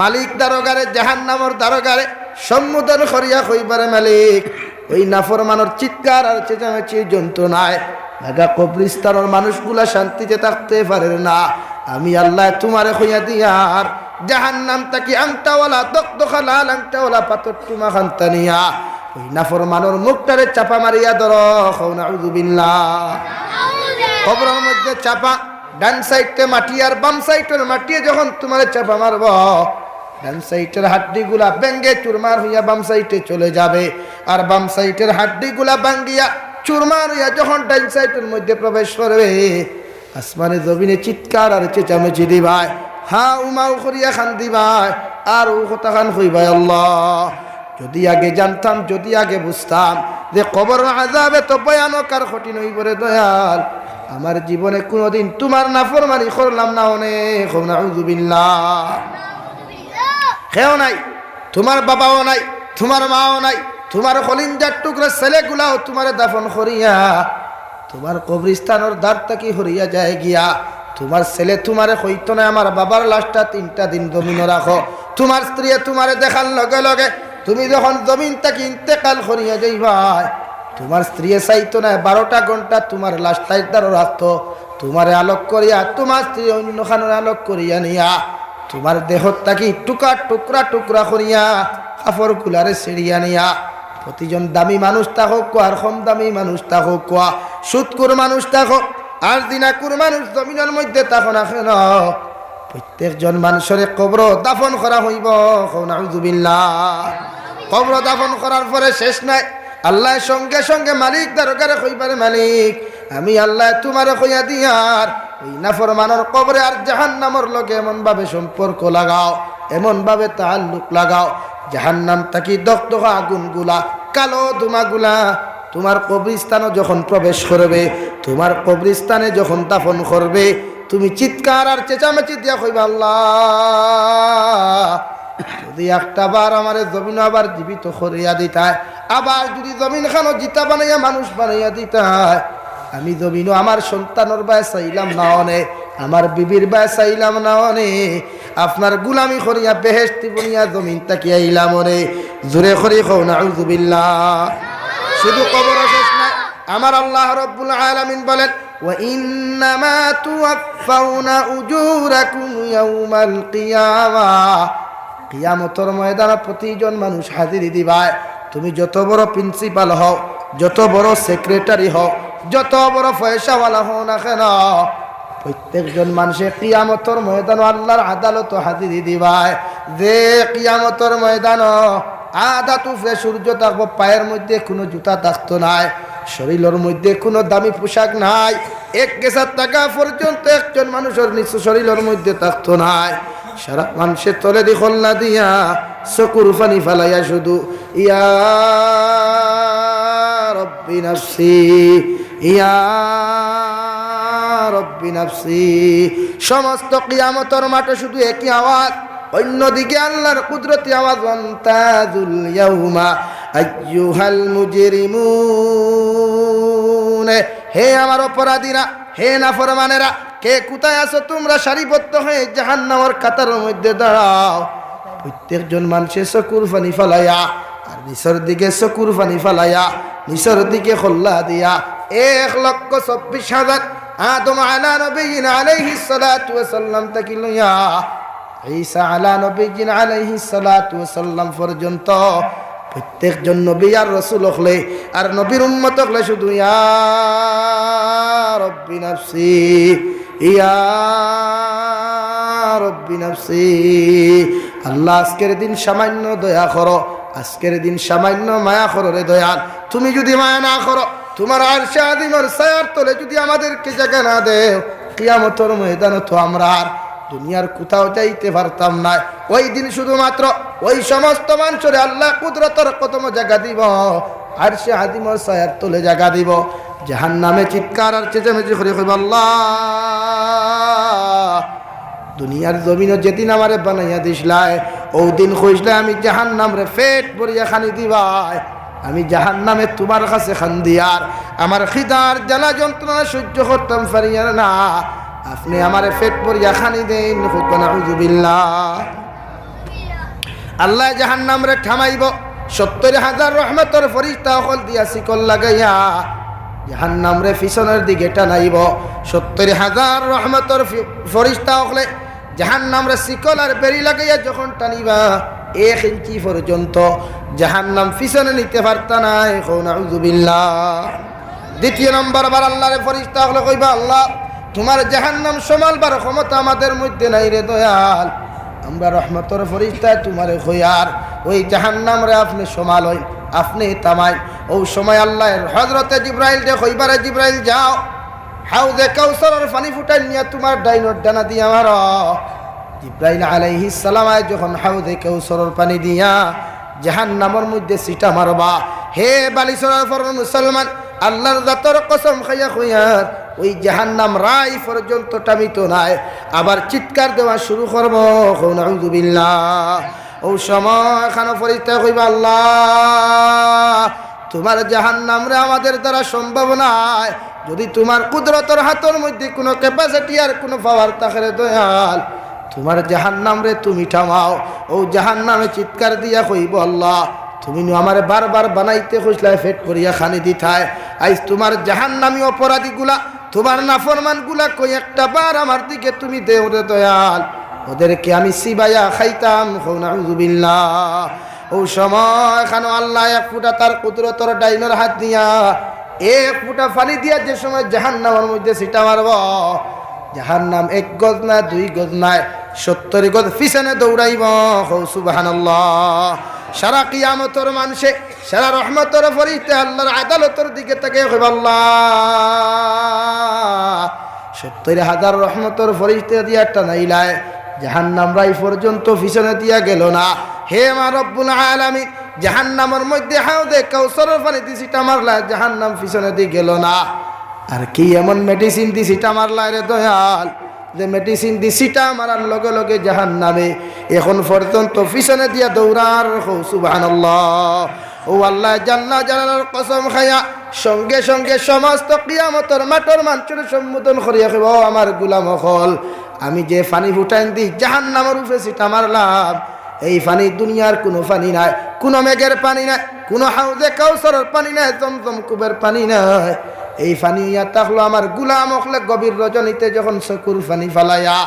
মালিক দারোগারে, জাহান্নামর দারোগারে সম্বোধন করিয়া কইবা রে মালিক, ওই নাফরমানর চিৎকার আর চেঁচামেচির যন্ত্রণায় নাগা কবরিস্তানর মানুষগুলা শান্তিতে থাকতে পারের না। আমি আল্লায় তুমারে কইয়া দিয়ার, জাহান্নাম থাকি আংটাওয়ালা, দকদকা লাল আংটাওয়ালা পাথর টুমা খান টানিয়া ওই নাফরমানর মুখটারে চাপা মারিয়া ধরো। কও নাউজুবিল্লাহ। কবরর মধ্যে চাপা, ডান সাইডে মাটি আর বাম সাইডর মাটিয়ে যখন তুমারে চাপা মারবো, ডান সাইডর হাড্ডিগুলা ভেঙ্গে চুরমার হইয়া বাম সাইডে চলে যাবে, আর বাম সাইডর হাড্ডিগুলা ভাঙ্গিয়া চুরমার হইয়া যখন ডাইন সাইডর মধ্যে প্রবেশ করবে, আসমানে জমিনে চিৎকার আর চেঁচামেচি দিবায়, হাউ মাউ করিয়া কান্দিবায়, আর অউ কথাখান কইবায়, আল্লাহ, যদি আগে জানতাম, যদি আগে বুঝতাম যে কবরর আযাব এত ভয়ানক আর কঠিন অইবো রে দয়াল, আমার জীবনে কুনুদিন তুমার নাফরমানি করলাম না অনে। কও নাউজুবিল্লাহ। কেউ নাই, তুমার বাবাও নাই, তুমার মাও নাই, তুমার কলিজার টুকরা ছেলেগুলাও তুমারে দাফন করিয়া তুমার কবরিস্তানর ধার থাকি হরিয়া যায় গিয়া। তুমার ছেলে তুমারে কইতো নায়, আমার বাবার লাশটা তিনটা দিন জমিনো রাখো। তুমার স্ত্রীয়ে তুমারে দেখার লগে লগে তুমি যখন জমিন থাকি ইন্তেকাল করিয়া যাইবায়, তুমার স্ত্রীয়ে চাইতো নায় বারোটা ঘন্টা তুমার লাশ তাইর ধারো রাখতো। তুমারে আলোক করিয়া তুমার স্ত্রী অইন্য খানরে আলোক করিয়া নিয়া তুমার দেহর থাকি টুকা টুকরা টুকরা করিয়া কাপড়গুলারে ছিড়িয়া নিয়া প্রতিজন দামি মানুষ থাকউক্কা আর কম দামি মানুষ থাকউক্কা, সুদখুর মানুষ থাকউক আর জিনাখুর মানুষ জমিনর মধ্যে থাকো না কেন, প্রত্যেকজন মানুষরে কবরো দাফন করা অইবো। কও নাউজুবিল্লাহ। কবরো দাফন করার পরে শেষ নাই, আল্লায় সঙ্গে সঙ্গে মালিক দরবারে কইবা রে মালিক, আমি আল্লায় তুমারে কইয়া দিয়ার, ওই নাফরমানর কবরে আর জাহান্নামর লগে এমন ভাবে সম্পর্ক লাগাও, এমন ভাবে তাআল্লুক লাগাও, জাহান্নাম থাকি দকদকা আগুনগুলা, কালো ধুমাগুলা তুমার কবরিস্তানো যখন প্রবেশ করবে, তুমার কবরিস্তানে যখন দাফন করবে, তুমি চিৎকার আর চেঁচামেচি দিয়া কইবা, আল্লাহ, যদি একটা বার আমারে জমিনো আবার জীবিত করিয়া দিতায়, আবার যদি জমিন খানো জিতা বানাইয়া মানুষ বানাইয়া দিতায়, আমি জমিনো আমার সন্তানর বায় চাইলাম না অনে, আমার বিবির বায় চাইলাম না অনে, আপনার গুলামি করিয়া বেহেশতি বনিয়া জমিন থাকি আইলাম অনে। জোরে করি কও নাউজুবিল্লাহ। শুধু কবরো শেষ নাই, আমার আল্লাহ রব্বুল আলামিন বলেন, "ওয়া ইন্নামা তুওয়াফফাউনা উজুরাকুম ইয়াউমাল কিয়ামাহ।" কিয়ামতর ময়দানো প্রতিজন মানুষ হাজিরি দিবায়। তুমি যত বড় প্রিন্সিপাল হও, যত বড় সেক্রেটারি হও, যত বড় পয়সাওয়ালা হও না কেন, প্রত্যেকজন মানষে কিয়ামতর ময়দানো আল্লার আদালতো হাজিরি দিবায়। যে কিয়ামতর ময়দানো আদাত উপরে সূর্য থাকবো, পায়ের মধ্যে কুনু জুতা থাকতো নায়, শরীলর মধ্যে কুনু দামি পোশাক নাই, এক গেছাত টাকা পর্যন্ত একজন মানষর নিচু শরীলর মধ্যে থাকতো নায়। সারা মানষে তলেদি কল্লা দিয়া চকুর পানি ফালাইয়া শুধু ইয়া রব্বি নাফসি, ইয়া রব্বি নাফসি। সমস্ত কিয়ামতর মাঠো শুধু একই আওয়াজ, অন্যদিকে আল্লার কুদরতি আওয়াজ, "ওয়ামতাজুল ইয়াউমা আইয়ুহাল মুজরিমুন।" হে আমার অপরাধীরা, হে নাফরমানেরা, কে কোথায় আছো তুমরা? সারিবদ্ধ হয়ে জাহান্নামর কাতারর মধ্যে দাঁড়াও। প্রত্যেকজন মানষে চকুর পানি ফালাইয়া, আর নিচর দিকে চকুর পানি ফালাইয়া, নিচর দিকে কল্লা দিয়া, এক লক্ষ চব্বিশ হাজার আদম আলা নবিয়িন আলাইহিস সালাতু ওয়াস সালাম থাকি লইয়া ঈসা আলা নবিয়িন আলাইহিস সালাতু ওয়াস সালাম পর্যন্ত প্রত্যেকজন নবী আর রসুল অকলে আর নবীর উম্মত অকলে শুধু ইয়া রব্বি নাফসি, ইয়া রব্বি নাফসি। আল্লাহ, আজকের দিন সামান্য দয়া করো, আজকের দিন সামান্য মায়া করো রে দয়াল। তুমি যদি মায়া না করো, তুমার আরশে আজিমর ছায়ার তলে যদি আমাদেরকে জাগা না দেও, কিয়ামতর ময়দানো তো আমরা আর দুনিয়ার কোথাও যাইতে পারতাম না। ওই দিন শুধুমাত্র ওই সমস্ত মানষরে আল্লাহ কুদরতর কদমো জাগা দিবো, আরশে আজিমর ছায়ার তলে জাগা দিবো। জাহান্নামে চিৎকার আর চেঁচামেচি করি কইবো, "আল্লাহ, দুনিয়ার জমিনো যেদিন আমারে বানাইয়া দিছলায়, অউ দিন কইছলায় আমি জাহান্নামরে পেট ভরিয়া খানি দিবায়।" আমি জাহান্নামে তুমার কাছে কান্দিয়ার, আমার খিদার জ্বালা যন্ত্রণা সহ্য করতাম পারিয়ার না, আপনে আমারে পেট ভরিয়া খানি দেইন। কউক্কা নাউজুবিল্লাহ। আল্লায় জাহান্নামরে থামাইবো, সত্তর হাজার রহমতর ফিরিস্তা অকল দিয়া শিকল লাগাইয়া জাহান্নামরে পিছনর দিকে টানাইবো। সত্তর হাজার রহমতর ফি-, ফিরিস্তা অকলে জাহান্নামরে শিকল আর বেড়ি লাগাইয়া যখন টানিবা, এক ইঞ্চি পর্যন্ত জাহান্নাম পিছনে নিতে পারতা নায়। কও নাউজুবিল্লাহ। দ্বিতীয় নম্বর বার আল্লাহরে ফিরিস্তা অকলে কইবা, "আল্লাহ, তুমার জাহান্নাম সামালবার ক্ষমতা আমাদের মধ্যে নাই রে দয়াল। আমরা রহমতর ফিরিস্তায় তুমারে কইয়ার, ওই জাহান্নামরে আপনে সামালইন, আপনে থামাইন।" অউ সময় আল্লায় হজরতে জিব্রাইলরে কইবা, "রে জিব্রাইল, যাও, হাউজে কাউসারর পানি ফুটাইল নিয়া তুমার ডাইনর ডানাদি মারো।" জিব্রাইল আলাইহিস সালাম আয় যখন হাউজে কাউসারর পানি দিয়া জাহান্নামর মধ্যে ছিটা মারবা, হে বালিছড়ার ফরর মুসলমান, আল্লাহর জাতর কসম খাইয়া কইয়ার, ওই জাহান্নাম রাই পর্যন্ত থামিতো নায়, আবার চিৎকার দেওয়া শুরু করবো। কও নাউজুবিল্লাহ। অউ সময় খানো ফিরিস্তায় কইবা, "আল্লাহ, তুমার জাহান্নামরে আমাদের দ্বারা সম্ভব নায়। যদি তুমার কুদরতর হাতর মধ্যে কুনু capacity আর কুনু power থাকে রে দয়াল, তুমার জাহান্নামরে তুমি থামাও।" অউ জাহান্নামে চিৎকার দিয়া কইবো, "আল্লাহ, তুমি নু আমারে বারবার বানাইতে কইছলায়, পেট ভরিয়া খানি দিতায়। আইজ তুমার জাহান্নামী অপরাধীগুলা, তুমার নাফরমানগুলা কই একটা বার আমার দিকে তুমি দেও রে দয়াল, ওদেরকে আমি চিবাইয়া খাইতাম।" কও নাউজুবিল্লাহ। অউ সময় খানো আল্লায় এক ফুটা তার কুদরতর ডাইনর হাত দিয়া এক ফুটা পানি দিয়া যে সময় জাহান্নামর মধ্যে ছিটা মারবো, জাহান্নাম এক গজ না, দুই গজ নায়, সত্তর গজ পিছনে দৌড়াইবো। কও সুবহানাল্লাহ। সারা কিয়ামতর মানষে, সারা রহমতর ফিরিস্তায় আল্লাহর আদালতর দিকে তাকাইয়া কইবা, "আল্লাহ, সত্তর হাজার রহমতর ফিরিস্তা দিয়া টানাইলায়, জাহান্নাম রাই পর্যন্ত পিছনে দিয়া গেল না। হে আমার রব্বুল আলামিন, জাহান্নামর মধ্যে হাউজে কাউসারর পানি দি ছিটা মারলায়, জাহান্নাম পিছনে দি গেল না। আর কি এমন medicine দি ছিটা মারলায় রে দয়াল, যে medicine দি ছিটা মারার লগে লগে জাহান্নামে এখন পর্যন্ত পিছনে দিয়া দৌড়ার।" কও সুবহানাল্লাহ। অউ আল্লায় জাল্লা জালালর কসম খাইয়া সঙ্গে সঙ্গে সমস্ত কিয়ামতর মাঠর মানষরে সম্বোধন করিয়া কইবা, "ও আমার গুলাম অকল, আমি যে পানি ফুটাইন দি জাহান্নামর উপরে ছিটা মারলাম, এই পানি দুনিয়ার কুনু পানি নায়, কুনু মেঘর পানি নায়, কুনু হাউজে কাউসারর পানি নায়, জমজম কূপর পানি নায়। এই পানি ইয়া থাকলো আমার গুলাম অকলে গভীর রজনীতে যখন চকুর পানি ফালাইয়া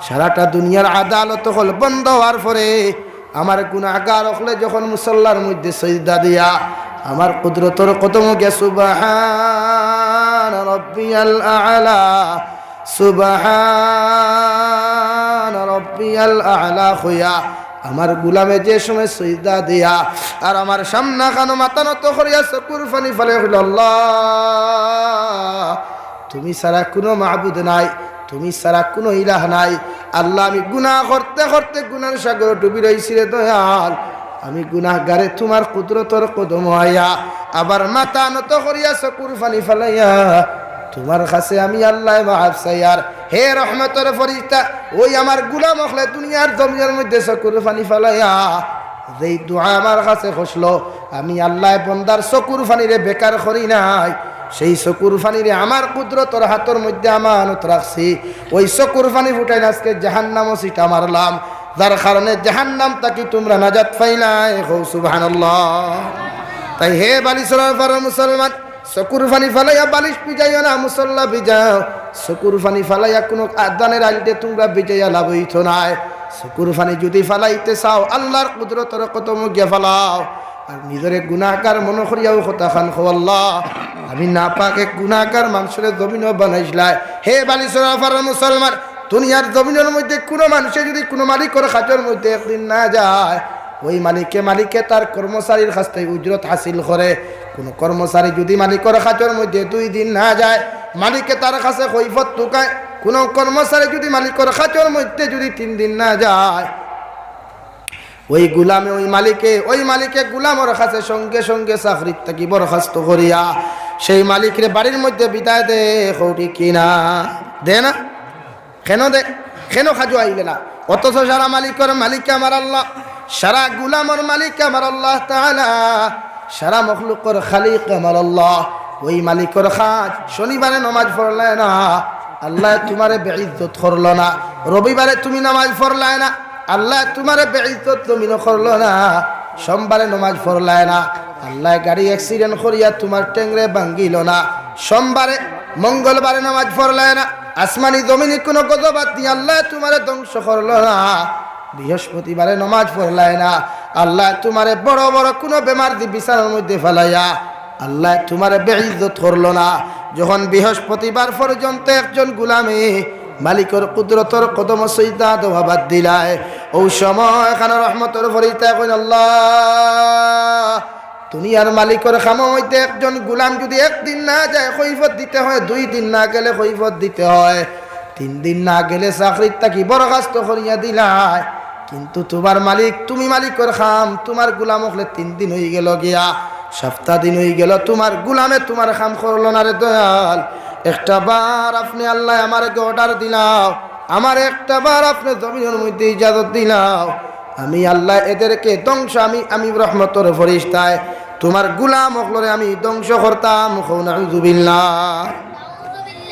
সারাটা দুনিয়ার আদালত অকল বন্ধ অওয়ার পরে আমার গুনাহগার অকলে যখন মুসল্লার মধ্যে সইজদা দিয়া আমার কুদরতর কদমো গিয়া সুবহান রব্বিয়াল আ'লা, সুবহান রব্বিয়াল আ'লা কইয়া আমার গুলামে যে সময় সইজদা দিয়া আর আমার সামনাখানো মাথা নত করিয়া চকুর পানি ফালাইয়া কইলো, "আল্লাহ, তুমি ছাড়া কুনু মাবুদ নাই, তুমি ছাড়া কুনু ইলাহ নাই। আল্লাহ, আমি গুনাহ করতে করতে গুনার সাগরো ডুবি রইছি রে দয়াল। আমি গুনাহগারে তুমার কুদরতর কদমো আইয়া আবার মাথা নত করিয়া চকুর পানি ফালাইয়া তুমার কাছে আমি আল্লায় মাফ চাইয়ার।" হে রহমতর ফিরিস্তা, ওই আমার গুলাম অকলে দুনিয়ার জমিনর মধ্যে চকুর পানি ফালাইয়া যেই দোয়া আমার কাছে করলো, আমি আল্লায় বন্দার চকুর পানিরে বেকার করি নাই। সেই চকুর পানিরে আমার কুদরতর হাতর মধ্যে আমানত রাখছি। ওই চকুর পানি ফুটাইন আজকে জাহান্নামো ছিটা মারলাম, যার কারণে জাহান্নাম থাকি তুমরা নাজাত পাইলায়। কও সুবহানাল্লাহ। তাই হে বালিছড়ার ফরর মুসলমান, চকুর পানি ফালাইয়া বালিশ ভিজাইও না, মুসল্লা ভিজাও। চকুর পানি ফালাইয়া কুনু আদানের আইলতে তুমরা ভিজাইয়া লাভ অইতো নায়। চকুর পানি যুদি ফালাইতে চাও, আল্লাহর কুদরতর কদমো গিয়া ফালাও। আর নিজরে গুনাহগার মনো করিয়াউ কথাখান কও, "আল্লাহ, আমি নাপাক এক গুনাহগার মানষরে জমিনো বানাইছলায়।" হে বালিছড়ার ফরর মুসলমান, দুনিয়ার জমিনর মধ্যে কুনু মানষে যুদি কুনু মালিকর কাজর মধ্যে একদিন না যায়, ওই মালিকে, মালিকে তার কর্মচারীর কাছ থাকি উজরত হাসিল করে। কুনু কর্মচারী যুদি মালিকর কাজর মধ্যে দুই দিন না যায়, মালিকে তার কাছে কৈফত তুকায়। কুনু কর্মচারী যুদি মালিকর কাজর মধ্যে যুদি তিন দিন না যায়, ওই গুলামে, ওই মালিকে, ওই মালিকে গুলামর কাছে সঙ্গে সঙ্গে চাকরিত থাকি বরখাস্ত করিয়া সেই মালিকরে বাড়ির মধ্যে বিদায় দে, কও ঠিক কিনা? দে না? কেনে দে? কেনে কাজো আইলে না? অথচ সারা মালিকর মালিক আমার আল্লাহ, সারা গুলামর মালিক আমার আল্লাহ তাআলা, সারা মখলুকর খালিক আমার আল্লাহ। ওই মালিকর কাজ শনিবারে নমাজ পড়লায় না, আল্লায় তুমারে বেইজ্জত করলো না। রবিবারে তুমি নমাজ পড়লায় না, আল্লায় তুমারে বেইজ্জত জমিনো করলো না। সোমবারে নমাজ পড়লায় না, আল্লায় গাড়ি accident করিয়া তুমার ঠেংরে ভাঙ্গিলো না। সোমবারে, মঙ্গলবারে নমাজ পড়লায় না, আসমানি জমিনি কুনু গজব দিয়া আল্লায় তুমারে ধ্বংস করলো না। বৃহস্পতিবারে নমাজ পড়লায় না, আল্লায় তুমারে বড় বড় কুনু বেমারদি বিছানার মধ্যে ফালাইয়া আল্লায় তুমারে বেইজ্জত করলো না। যখন বৃহস্পতিবার পর্যন্ত একজন গুলামে মালিকর কুদরতর কদমো সিজদা দেওয়া বাদ দিলায়, অউ সময় খানো রহমতর ফিরিস্তায় কইন, আল্লাহ, দুনিয়ার মালিকর কামো অইতে একজন গুলাম যুদি একদিন না যায়, কৈফত দিতে হয়, দুই দিন না গেলে কৈফত দিতে হয়, তিন দিন না গেলে চাকরিত থাকি বরখাস্ত করিয়া দিলায়। কিন্তু তুমার মালিক, তুমি মালিকর কাম, তুমার গুলাম অকলে তিন দিন অইগেলো গিয়া, সাপ্তা দিন অইগেলো, তুমার গুলামে তুমার কাম করলো না রে দয়াল। একটা বার আপনে আল্লায় আমারে order দিলাও, আমারে একটা বার আপনে জমিনর মধ্যে ইজাজত দিলাও, আমি আল্লায় এদেরকে ধ্বংস, আমি, আমি রহমতর ফিরিস্তায় তুমার গুলাম অকলরে আমি ধ্বংস করতাম। কও নাউজুবিল্লাহ।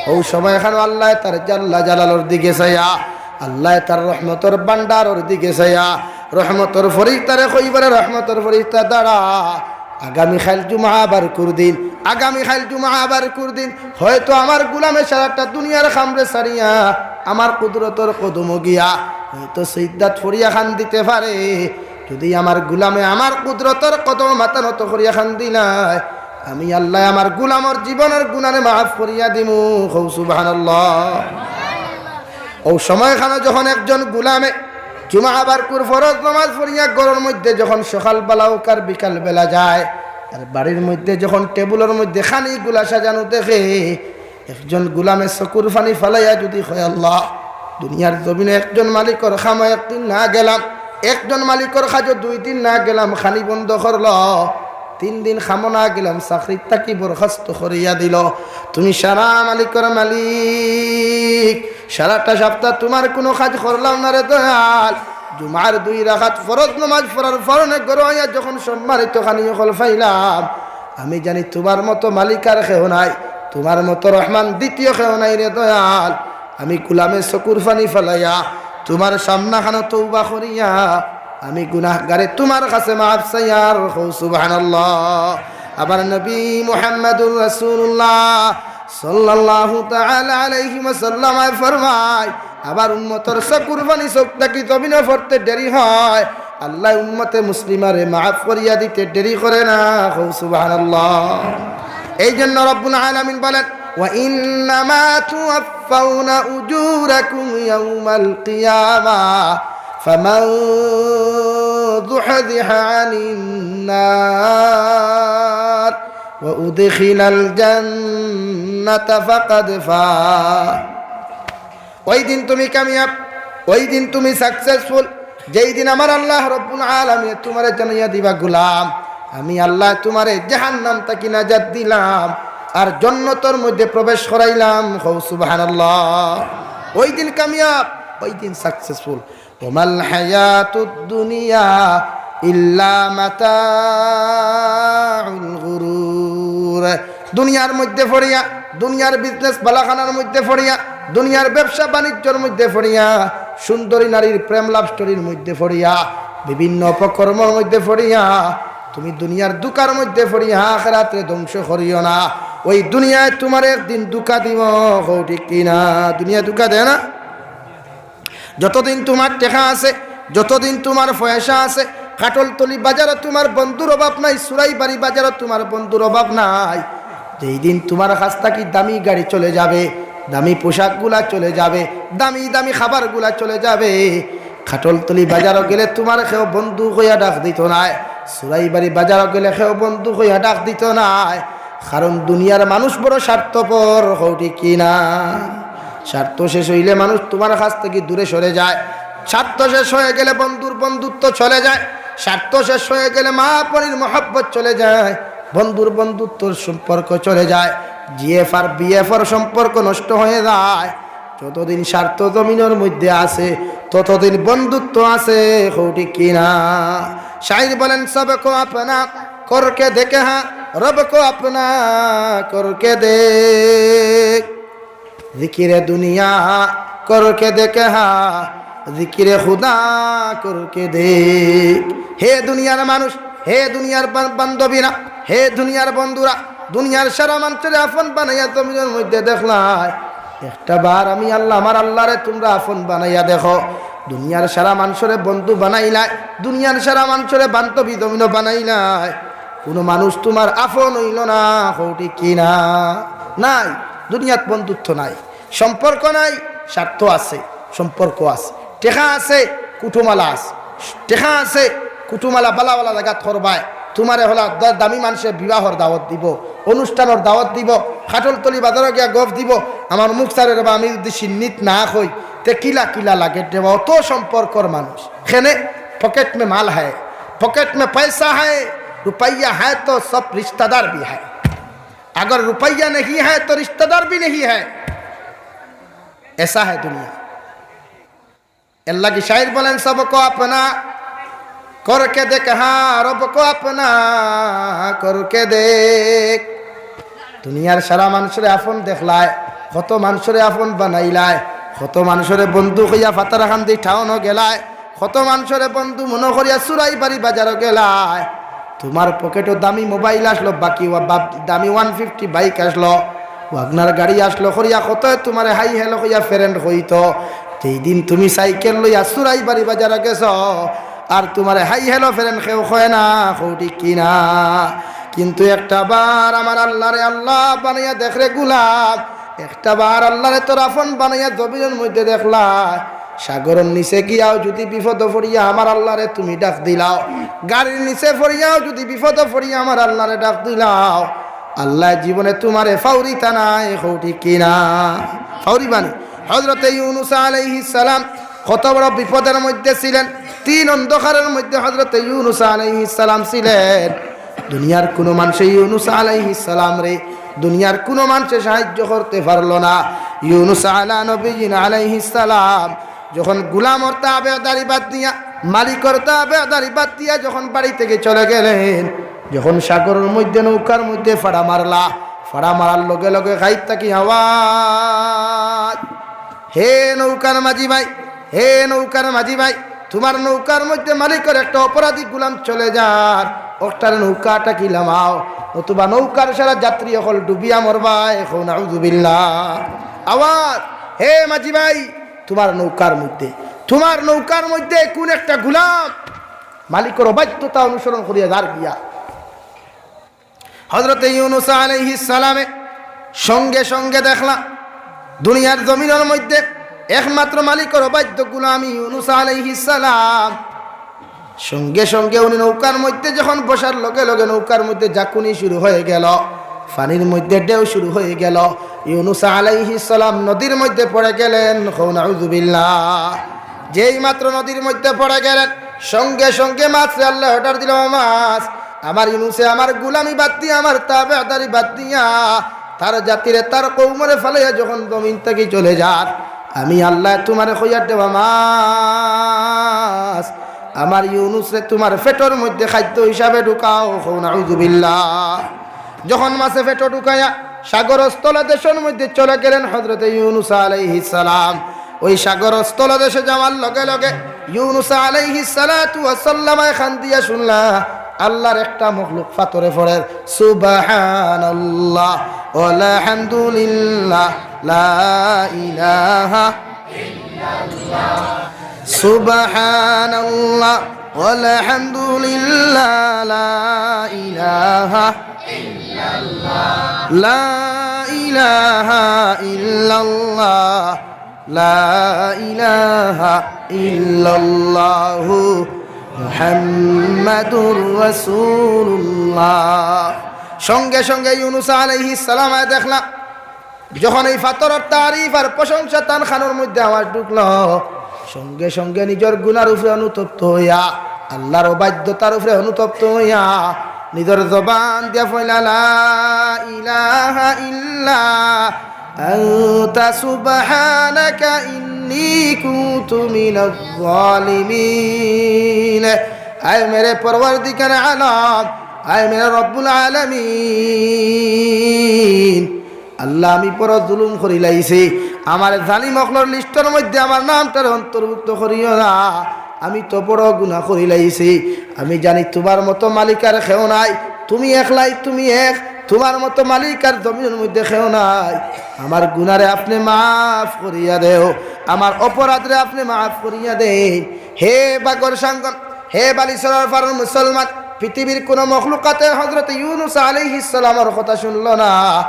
অউ সময় খানো আল্লায় তার জাল্লা জালালর দিকে চাইয়া, আল্লায় তার রহমতর ভান্ডারর দিকে চাইয়া, রহমতর ফিরিস্তারে কইবা রে, রহমতর ফিরিস্তা দাঁড়া, আগামী কাইল জুমা বারকুর দিন, আগামী কাইল জুমা বারকুর দিন হয়তো আমার গুলামে সারাটা দুনিয়ার কামরে ছাড়িয়া আমার কুদরতর কদমো গিয়া হয়তো সিজদাত পড়িয়া কান্দিতে পারে। যুদি আমার গুলামে আমার কুদরতর কদমো মাথা নত করিয়া কান্দিলায়, আমি আল্লায় আমার গুলামর জীবনর গুনারে মাফ করিয়া দিমু। কও সুবহানাল্লাহ। অউ সময় খানো যখন একজন গুলামে জুমা বারকুর ফরজ নমাজ পড়িয়া ঘরর মধ্যে যখন সকাল বেলা অউক আর বিকাল বেলা যায়, আর বাড়ির মধ্যে যখন টেবুলর মধ্যে খানি গুলা সাজানো দেখে, একজন গুলামে চকুর পানি ফালাইয়া যুদি কয়, আল্লাহ, দুনিয়ার জমিনো একজন মালিকর কামো একদিন না গেলাম, একজন মালিকর কাজো দুই দিন না গেলাম, খানি বন্ধ করলো, তিন দিন কামো না গেলাম, চাকরিত থাকি বরখাস্ত করিয়া দিলো। তুমি সারা মালিকর মালিক, সারাটা সাপ্তা তুমার কুনু কাজ করলাম না রে দয়াল। জুমার দুই রাকাত ফরজ নমাজ পড়ার কারণে ঘরো আইয়া যখন সম্মানিত খানি অকল পাইলাম, আমি জানি তুমার মতো মালিক আর কেউ নাই, তুমার মতো রহমান দ্বিতীয় কেউ নাই রে দয়াল। আমি গুলামে চকুর পানি ফালাইয়া তুমার সামনা খানো তওবা করিয়া আমি গুনাহগারে তুমার কাছে মাফ চাইয়ার। কও সুবহানাল্লাহ। আবার নবী মুহাম্মাদুর রাসূলুল্লাহ সাল্লাল্লাহু তাআলা আলাইহি ওয়াসাল্লাম ফরমায়, আবার উম্মতর চকুর পানি চউখ থাকি জমিনো পড়তে দেরি হয়, আল্লায় উম্মতে মুসলিমারে মাফ করিয়া দিতে দেরি করে না। কও সুবহানাল্লাহ। এই জন্য রব্বুল আলামিন বলেন, "ওয়া ইন্নামা তুওয়াফফাউনা উজুরাকুম ইয়াউমাল কিয়ামা, ফামান যুহযিহা আনিন নার ওয়া উদখিলাল জান্নাতা ফাকাদ ফাজ।" ওই দিন তুমি কামিয়াব, ওই দিন তুমি সাকসেসফুল, যেই দিন আমার আল্লাহ রব্বুল আলামিন তুমারে জানাইয়া দিবা, "গুলাম, আমি আল্লাহ তুমারে জাহান্নাম থাকি নাজাত দিলাম, আর জন্নতর মধ্যে প্রবেশ করাইলাম।" কও সুবহানাল্লাহ। ওই দিন কামিয়াব, ওই দিন সাকসেসফুল। ওমাল হায়াতুদ দুনিয়া ইল্লা মাতাউল গুরুর। দুনিয়ার মধ্যে পড়িয়া, দুনিয়ার বিজনেস বালাখানার মধ্যে পড়িয়া, দুনিয়ার ব্যবসা বাণিজ্যর মধ্যে পড়িয়া, সুন্দরী নারীর প্রেম লাভ স্টোরির মধ্যে পড়িয়া, বিভিন্ন অপকর্মর মধ্যে পড়িয়া, তুমি দুনিয়ার ধুকার মধ্যে পড়িয়া আখেরাতরে ধ্বংস করিও না। ওই দুনিয়ায় তুমারে একদিন ধুকা দিবো, কও ঠিক কি না? দুনিয়ায় ধুকা দেয় না? যতদিন তুমার টেকা আছে, যতদিন তুমার পয়সা আছে, কাঠলতলি বাজারো তুমার বন্ধুর অভাব নাই, সুরাইবাড়ি বাজারো তুমার বন্ধুর অভাব নাই। যেই দিন তুমার কাছ থাকি দামি গাড়ি চলে যাবে, দামি পোশাকগুলা চলে যাবে, দামি দামি খাবারগুলা চলে যাবে, কাঠলতলি বাজারো গেলে তুমারে কেউ বন্ধু কইয়া ডাক দিতো নায়, সুরাইবাড়ি বাজারো গেলে কেউ বন্ধু কইয়া ডাক দিতো নায়। কারণ দুনিয়ার মানুষ বড় স্বার্থপর, কও ঠিক কি না? স্বার্থ শেষ অইলে মানুষ তুমার কাছ থাকি দূরে সরে যায়। স্বার্থ শেষ হয়ে গেলে বন্ধুর বন্ধুত্ব চলে যায়। স্বার্থ শেষ হয়ে গেলে মা বোনের মহব্বত চলে যায়, বন্ধুর বন্ধুত্বর সম্পর্ক চলে যায়, জিএফ আর বিএফর সম্পর্ক নষ্ট হয়ে যায়। যতদিন স্বার্থ জমিনর মধ্যে আছে, ততদিন বন্ধুত্ব আছে, কও ঠিক কি না? শাইর বলেন, "সবকো আপনা করকে দেখে হ্যাঁ, রবকো আপনা করকে দেখ।" জিকিরে দুনিয়া করকে দেখে হ্যাঁ, জিকিরে খুদা করকে দেখ। হে দুনিয়ার মানুষ, হে দুনিয়ার বান-, বান্ধবীরা, হে দুনিয়ার বন্ধুরা, দুনিয়ার সারা মানষরে আফন বানাইয়া জমিনর মধ্যে দেখলায়। একটা বার আমি আল্লাহ, আমার আল্লাহরে তুমরা আফন বানাইয়া দেখো। দুনিয়ার সারা মানষরে বন্ধু বানাইলায়, দুনিয়ার সারা মানষরে বান্ধবী জমিনো বানাইলায়। কুনু মানুষ তুমার আফন অইলো না, কও ঠিক কি না? নাই, দুনিয়াত বন্ধুত্ব নাই। সম্পর্ক নাই, স্বার্থ আছে, সম্পর্ক আছে, টেকা আছে, কুটুমালা আছে। টেকা আছে, কুটুমালা বালা বালা জাগাত করবায়। তুমারে হলা দ-, দামি মানষে বিবাহর দাওয়াত দিবো, অনুষ্ঠানর দাওয়াত দিবো, কাঠলতলি বাজারো গিয়া গফ দিবো। আমার মুখ ছাড়ে রে বা, আমি যুদি সিন্নিত না কই, তে কিলা কিলা লাগে রে বা, অত সম্পর্কর মানুষ। কেনে? পকেট মে মাল হ্যায়, পকেট মে পয়সা হ্যায়, রুপয়া হ্যায় তো সব রিশতেদার ভি হ্যায়। আগর রুপয়া নেহি হ্যায় তো রিশতেদার ভি নেহি হ্যায়। এসা হ্যায় দুনিয়া। এরলাগি শাইর বলেন, "সবকো আপনা করকে দেখ, হ্যাঁ, রবকো আপনা করকে দেখ।" দুনিয়ার সারা মানষরে আফন দেখলায়, কত মানষরে আফন বানাইলায়, কত মানষরে বন্ধু কইয়া ফাতারকান্দি টাউনো গেলায়, কত মানষরে বন্ধু মনো করিয়া সুরাইবাড়ি বাজারো গেলায়। তুমার পকেটো দামি মোবাইল আসলো, বাকি ওয়া-, বা-, দামি ওয়ান ফিফটি বাইক আসলো, ওয়াগনার গাড়ি আসলো, করিয়া কতয় তুমারে হাই হ্যালো কইয়া ফ্রেন্ড কইতো। যেই দিন তুমি সাইকেল লইয়া সুরাইবাড়ি বাজারো গেছো, আর তুমারে হাই হ্যালো ফ্রেন্ড কেউ কয় না, কও ঠিক কি না? কিন্তু একটা বার আমার আল্লাহরে আল্লাহ বানাইয়া দেখ রে গুলাম, একটা বার আল্লাহরে তোর আফন বানাইয়া জমিনর মধ্যে দেখলায়। সাগরর নিচে গিয়াও যুদি বিপদো পড়িয়া আমার আল্লাহরে তুমি ডাক দিলাও, গাড়ির নিচে পড়িয়াও যুদি বিপদো পড়িয়া আমার আল্লাহরে ডাক দিলাও, আল্লায় জীবনে তুমারে ফাউরিতা নায়, কও ঠিক কি না? ফাউরিবা নি? হযরতে ইউনুস আলাইহিস সালাম কত বড় বিপদর মধ্যে ছিলেন, তিন অন্ধকারর মধ্যে হযরতে ইউনুস আলাইহিস সালাম ছিলেন। দুনিয়ার কুনু মানষে ইউনুস আলাইহিস সালামরে, দুনিয়ার কুনু মানষে সাহায্য করতে পারলো না। ইউনুস আলা নবিয়িনা আলাইহিস সালাম যখন গুলামর তাবেদারি বাদ দিয়া, মালিকর তাবেদারি বাদ দিয়া যখন বাড়ি থাকি চলে গেলেন, যখন সাগরর মধ্যে নৌকার মধ্যে ফাড়া মারলা, ফাড়া মারার লগে লগে গাইব থাকি আওয়াজ, "হে নৌকার মাঝি ভাই, হে নৌকার মাঝি ভাই, তুমার নৌকার মধ্যে মালিকর একটা অপরাধী গুলাম চলে যার, অকটারে নৌকা থাকি লামাও, নতুবা নৌকার সারা যাত্রী অকল ডুবিয়া মরবায়, কও নাউজুবিল্লাহ।" আওয়াজ, "হে মাঝি ভাই, তুমার নৌকার মধ্যে, তুমার নৌকার মধ্যে কুন একটা গুলাম মালিকর অবাধ্যতা অনুসরণ করিয়া যার গিয়া।" হযরতে ইউনুস আলাইহিস সালামে সঙ্গে সঙ্গে দেখলা দুনিয়ার জমিনর মধ্যে একমাত্র মালিকর অবাধ্য গুলাম ইউনুস আলাইহিস সালাম। সঙ্গে সঙ্গে উনি নৌকার মধ্যে যখন বসার লগে লগে নৌকার মধ্যে ঝাঁকুনি শুরু হয়ে গেল, পানির মধ্যে ঢেউ শুরু হয়ে গেল। ইউনুস আলাইহিস সালাম নদীর মধ্যে পড়ে গেলেন। কও নাউজুবিল্লাহ। যেই মাত্র নদীর মধ্যে পড়ে গেলেন, সঙ্গে সঙ্গে মাছরে আল্লায় অর্ডার দিল, "ও মাছ, আমার ইউনুসে আমার গুলামি বাদ দিয়া, আমার তাবেদারি বাদ দিয়া, তার জাতিরে, তার কওমরে ফালাইয়া যখন জমিন থাকি চলে যার, আমি আল্লায় তুমারে কইয়ার দেওয়া মাছ, আমার ইউনুসরে তুমার পেটর মধ্যে খাদ্য হিসাবে ঢুকাও।" কও নাউজুবিল্লাহ। যখন মাছে পেটো ঢুকাইয়া সাগর স্থলদেশর মধ্যে চলে গেলেন হযরতে ইউনুস আলাইহিস সালাম, ওই সাগর স্থলদেশে যাওয়ার লগে লগে ইউনুস আলাইহিস সালাতু ওয়াস সালাম কান্দিয়া শুনলা আল্লাহর একটা মখলুক পাথরে পড়ের, "সুবহানাল্লাহ ওয়ালহামদুলিল্লাহ, লা ইলাহা সুবহানাল্লাহ ওয়ালহামদুলিল্লাহ, লা ইলাহা, লা ইলাহা ইল্লাল্লাহ, লা ইলাহা ইল্লাল্লাহু মুহাম্মাদুর রাসূলুল্লাহ।" সঙ্গে সঙ্গে ইউনুস আলাইহিস সালাম আয় দেখলা, যখন এই পাথরর তারিফ আর প্রশংসা তান কানর মধ্যে আওয়াজ ঢুকলো, সঙ্গে সঙ্গে নিজর গুনার উপরে অনুতপ্ত হইয়া, আল্লাহর অবাধ্যতার উপরে অনুতপ্ত হইয়া, নিজর জবান দিয়া পড়লা, "লা ইলাহা ইল্লা আনতা সুবহানাকা ইন্নী কুনতু মিনাজ জালিমিন।" আয় মেরে পরওয়ারদিগার আলম, আয় মেরে রব্বুল আলামিন, আল্লাহ, আমি বড় জুলুম করিলাইছি, আমার জালিম অকলর লিস্টর মধ্যে আমার নামটারে অন্তর্ভুক্ত করিও না। আমি তো বড় গুনাহ করিলাইছি। আমি জানি তুমার মতো মালিক আর কেউ নাই, তুমি একলাই, তুমি এক। তুমার মতো মালিক আর জমিনর মধ্যে কেউ নাই। আমার গুনারে আপনে মাফ করিয়া দেও, আমার অপরাধরে আপনে মাফ করিয়া দেইন। হে বাগর সাঙ্গন, হে বালিছড়ার পাড়র মুসলমান, পৃথিবীর কুনু মখলুকাতে হযরত ইউনুস আলাইহিস সালামর কথা শুনলো না,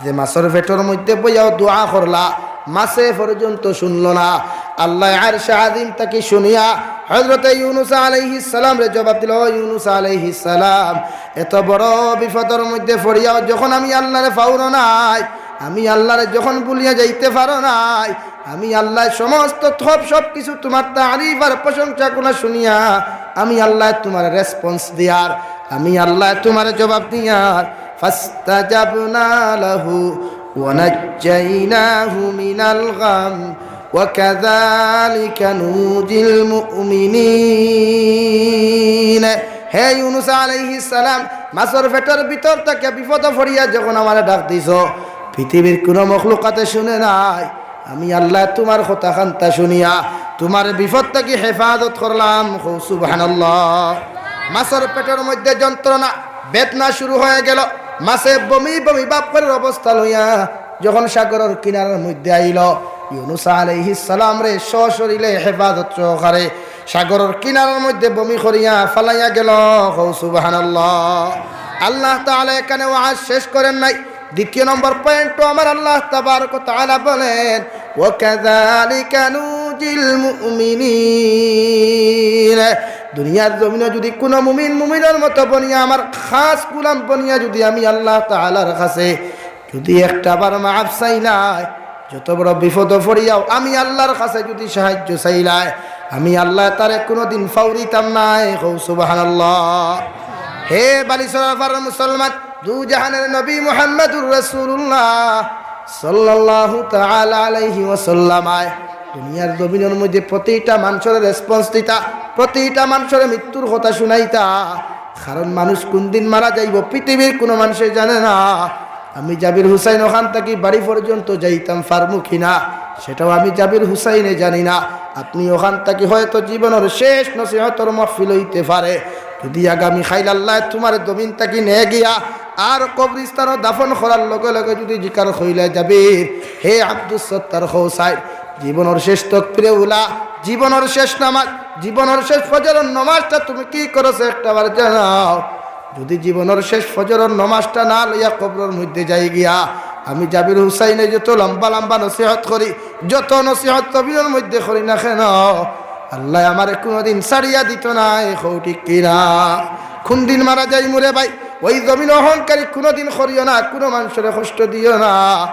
যে মাছর পেটর মধ্যে বইয়াও দোয়া করলা, মাছে পর্যন্ত শুনলো না। আল্লায় আরশে আজিম থাকি শুনিয়া হযরত ইউনুস আলাইহিস সালামরে জবাব দিল, "ও ইউনুস আলাইহিস সালাম, এত বড় বিপদর মধ্যে পড়িয়াও যখন আমি আল্লারে পাওরো নাই, আমি আল্লারে যখন ভুলিয়া যাইতে পারো নাই, আমি আল্লায় সমস্ত সব, সব কিছু তুমার তারিফ আর প্রশংসা গুনা শুনিয়া আমি আল্লায় তুমার রেসপন্স দিয়ার, আমি আল্লায় তুমার জবাব দিয়ার।" فاستجبنا له ونجيناه من الغم وكذلك ننجي المؤمنين। হে ইউনুস আলাইহিস সালাম, মাছর পেটর ভিতর থাকি বিপদো পড়িয়া যখন আমারে ডাক দিছো, পৃথিবীর কুনু মখলুকাতে শুনে নাই, আমি আল্লায় তুমার কথা খান্তা শুনিয়া তুমার বিপদ থাকি হেফাজত করলাম। কও সুবহানাল্লাহ। মাছর পেটর মধ্যে যন্ত্রণা, বেদনা শুরু হয়ে গেল। মাছে বমি বমি ভাব করির অবস্থা লইয়া যখন সাগরর কিনারার মধ্যে আইল, ইউনুস আলাইহিস সালামরে সশরীরে হেফাজত সহকারে সাগরর কিনারার মধ্যে বমি করিয়া ফালাইয়া গেল। কও সুবহানাল্লাহ। আল্লাহ তাআলা এখানে ওয়াজ শেষ করেন নাই। দ্বিতীয় নম্বর পয়েন্টও আমার আল্লাহ তাবারক ওয়া তাআলা বলেন, "ওয়াকাযালিকা নুনজিল মুমিনিন।" দুনিয়ার জমিনো যুদি কুনু মুমিন মুমিনর মতো বনিয়া, আমার খাস গুলাম বনিয়া যুদি আমি আল্লাহ তাআলার কাছে যুদি একটাবার মাফ চাইলায়, যত বড় বিপদো পড়িয়াও আমি আল্লাহর কাছে যুদি সাহায্য চাইলায়, আমি আল্লায় তারে কুনুদিন ফাউরিতাম নায়। কও সুবহানাল্লাহ। হে বালিছড়ার পাড়র মুসলমান, দু জাহানের নবী মুহাম্মাদুর রাসূলুল্লাহ সাল্লাল্লাহু তাআলা আলাইহি ওয়াসাল্লাম আয় দুনিয়ার জমিনর মধ্যে প্রতিটা মানষরে রেসপন্স দিতা, প্রতিটা মানষরে মৃত্যুর কথা শুনাইতা। কারণ মানুষ কুনদিন মারা যাইবো পৃথিবীর কুনু মানষে জানে না। আমি জাবির হুসাইন ওখান থাকি বাড়ি পর্যন্ত যাইতাম পারমু কিনা, সেটাও আমি জাবির হুসাইনে জানি না। আপনি ওখান থাকি হয়তো জীবনর শেষ নসিহতর মাহফিল অইতে পারে। যুদি আগামী কাইল আল্লায় তুমারে জমিন থাকি নেয়া গিয়া আর কবরিস্তানো দাফন করার লগে লগে যুদি জিকার কইলা জাবির, "হে আব্দুস সত্তার হোসাইন, জীবনর শেষ তকবিরে উলা, জীবনর শেষ নামাজ, জীবনর শেষ ফজরর নামাজটা তুমি কি করছো একটাবার জানাও।" যুদি জীবনর শেষ ফজরর নামাজটা না লইয়া কবরর মধ্যে যাই গিয়া, আমি জাবির হুসাইনে যত লম্বা লম্বা নসিহত করি, যত নসিহত জমিনর মধ্যে করি না কেন, আল্লায় আমারে কুনুদিন ছাড়িয়া দিতো নায়। কও ঠিক কিনা? কুনদিন মারা যাইমু রে ভাই, ওই জমিন অহংকারী কুনুদিন করিও না, কুনু মানষরে কষ্ট দিও না।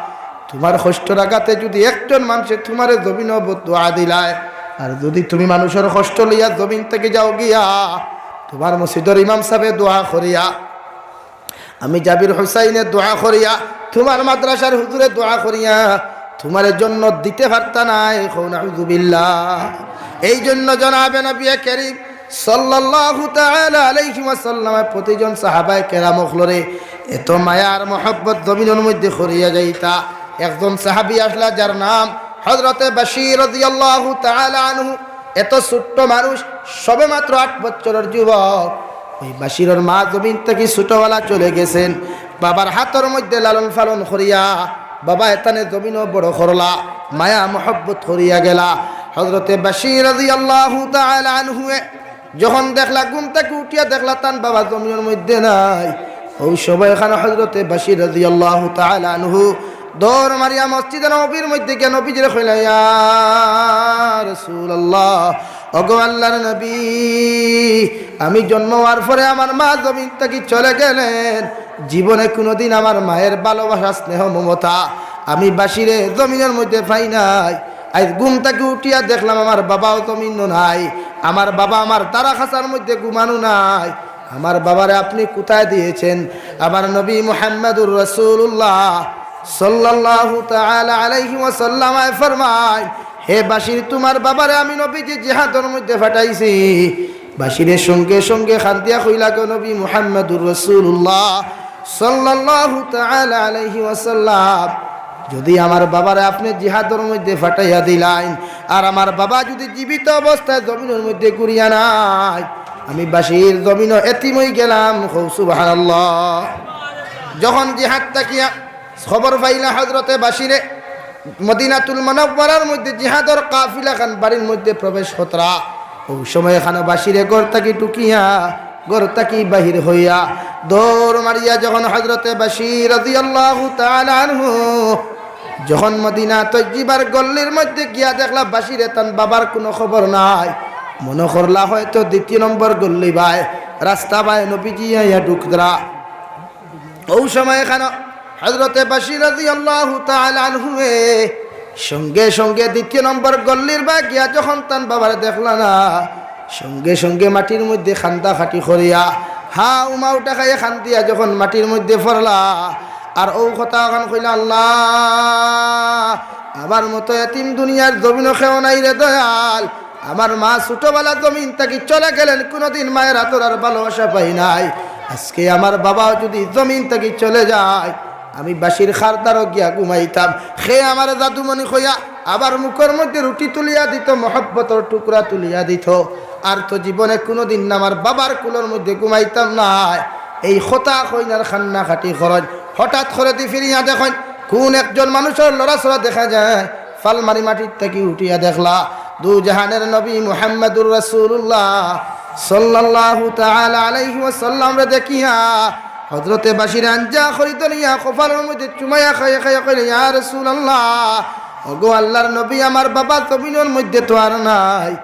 তুমার কষ্টর আঘাতে যুদি একজন মানষে তুমারে জমিনো বদদোয়া দিলায়, আর যুদি তুমি মানষর কষ্ট লইয়া জমিন থাকি যাও গিয়া, তুমার মসজিদর ইমাম সাবে দোয়া করিয়া, আমি জাবির হুসাইনে দোয়া করিয়া, তুমার মাদ্রাসার হুজুরে দোয়া করিয়া, তুমারে জন্নত দিতে পারতা নায়। কও নাউজুবিল্লাহ। এই জন্য জনাবে নবী করিম সাল্লাল্লাহু তাআলা আলাইহি ওয়াসাল্লামে প্রতিজন সাহাবায়ে কেরাম অকলরে এত মায়া আর মহব্বত জমিনর মধ্যে করিয়া যাইতা। একজন সাহাবী আসলা, যার নাম হযরতে বাশির রাদিয়াল্লাহু তাআলা আনহু। এত ছোট্ট মানুষ, সবে মাত্র আট বছরর যুবক। ওই বাশিরর মা জমিন থাকি ছোটবেলা চলে গেছেন, বাবার হাতর মধ্যে লালন পালন করিয়া বাবা এতানে জমিনো বড় করলা, মায়া মহব্বত করিয়া গেলা। হযরতে বাশির রাদিয়াল্লাহু তাআলা আনহুয়ে যখন দেখলা, ঘুম থাকি উঠিয়া দেখলা তান বাবা জমিনর মধ্যে নাই, ওই সময় এখানে হযরতে বাশির রাদিয়াল্লাহু তাআলা আনহু দৌড় মারিয়া মসজিদে নববীর মধ্যে গিয়া নবীজিরে কইলা, "ইয়া রাসূলুল্লাহ, ওগো আল্লাহর নবী, আমি জন্ম হওয়ার পরে আমার মা জমিন থাকি চলে গেলেন। জীবনে কুনুদিন আমার মায়ের ভালোবাসা, স্নেহ, মমতা আমি বাশিরে জমিনর মধ্যে পাই নাই। আইজ ঘুম থাকি উঠিয়া দেখলাম আমার বাবাও জমিনো নাই, আমার বাবা আমার তারা খাঁচার মধ্যে ঘুমানো নাই। আমার বাবারে আপনি কোথায় দিয়েছেন?" আমার নবী মুহাম্মাদুর রাসূলুল্লাহ সাল্লাল্লাহু তাআলা আলাইহি ওয়াসাল্লাম আয় ফরমায়, "হে বাশির, তুমার বাবারে আমি নবীজি জিহাদর মধ্যে পাঠাইছি।" বাশিরে সঙ্গে সঙ্গে কান্দিয়া কইলা, "গো নবী মুহাম্মাদুর রাসূলুল্লাহ সাল্লাল্লাহু তাআলা আলাইহি ওয়াসাল্লাম, যদি আমার বাবারে আপনে জিহাদর মধ্যে ফাটাইয়া দিলাইন, আর আমার বাবা যদি জীবিত অবস্থায় জমিনর মধ্যে ঘুরিয়া নাই, আমি বাশির জমিনো এতিম অইগেলাম।" কও সুবহানাল্লাহ। যখন জিহাদ থাকিয়া খবর পাইলা হযরতে বাশিরে, মদিনাতুল মুনাওয়ারার মধ্যে জিহাদর কাফিলা খান বাড়ির মধ্যে প্রবেশ করতরা, অউ সময় খানো বাশিরে ঘর থাকি টুকিয়া, ঘর থাকি বাহির অইয়া, দৌড় মারিয়া যখন হযরতে বাশির রাদিয়াল্লাহু তাআলা আনহু যখন মদিনা তৈয়িবার গল্লির মধ্যে গিয়া দেখলা বাশিরে তান বাবার কুনু খবর নাই, মনো করলা হয়তো দ্বিতীয় নম্বর গল্লি বায়, রাস্তা বায় নবীজি আইয়া ঢুকতরা। অউ সময় খানো হযরতে বাশির রাদিয়াল্লাহু তাআলা আনহুয়ে সঙ্গে সঙ্গে দ্বিতীয় নম্বর গল্লির বায় গিয়া যখন তান বাবারে দেখলা না, সঙ্গে সঙ্গে মাটির মধ্যে কান্দা কাটি করিয়া, হা উমা উঠা খাইয়া কান্দিয়া যখন মাটির মধ্যে পড়লা, আর অউ কথা অখান কইলা, "আল্লাহ, আমার মতো এতিম দুনিয়ার জমিনো কেউ নাই রে দয়াল। আমার মা ছোটবেলা জমিন থাকি চলে গেলেন, কুনুদিন মায়ের আদর আর ভালোবাসা পাই নাই। আজকে আমার বাবাও যদি জমিন থাকি চলে যায়, আমি বাশির কার দ্বারো গিয়া ঘুমাইতাম। হে আমারে জাদুমণি কইয়া আবার মুখর মধ্যে রুটি তুলিয়া দিত, মহব্বতর টুকরা তুলিয়া দিত। আর তো জীবনে কুনুদিন আমার বাবার কুলর মধ্যে ঘুমাইতাম নায়।" এই কথা কইন আর কান্না কাটি করইন। হঠাৎ করেদি ফিরিয়া দেখইন, কুন একজন মানুষর লড়াচড়া দেখা যায়। ফাল মারি মাটির থাকি উঠিয়া দেখলা, দু জাহানের নবী মুহাম্মাদুর রাসূলুল্লাহ সাল্লাল্লাহু তাআলা আলাইহি ওয়াসাল্লামরে দেখিয়া হযরতে বাশির আঞ্জা করি ধরিয়া কপালর মধ্যে চুমাইয়া খাইয়া খাইয়া কইলা, "ইয়া রাসূলুল্লাহ, ওগো আল্লাহর নবী, আমার বাবা জমিনর মধ্যে তো আর নাই,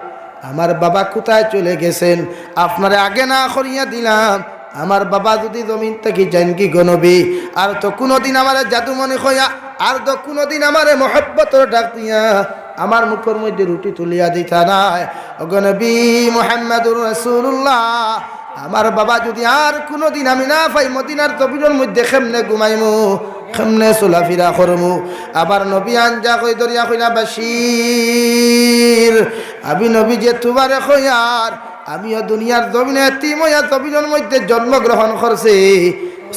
আমার বাবা কোথায় চলে গেছেন? আপনারে আগে না করিয়া দিলাম, আমার বাবা যদি জমিন থাকি যাইন গি গো নবী, আর তো কুনুদিন আমারে জাদুমণি কইয়া, আর তো কুনুদিন আমারে মহব্বতর ডাক দিয়া আমার মুখর মধ্যে রুটি তুলিয়া দিতা নায়। ওগো নবী মুহাম্মাদুর রাসূলুল্লাহ, আমার বাবা যদি আর কুনুদিন আমি না পাই মদিনার জমিনর মধ্যে, কেমনে ঘুমাইমু, কেমনে চলাফিরা করমু?" আবার নবী আঞ্জা করি ধরিয়া কইলা, "বাশির, আমি নবী যে তুমারে কইয়ার, আমিও দুনিয়ার জমিনো এতিম অইয়া জমিনর মধ্যে জন্মগ্রহণ করছি।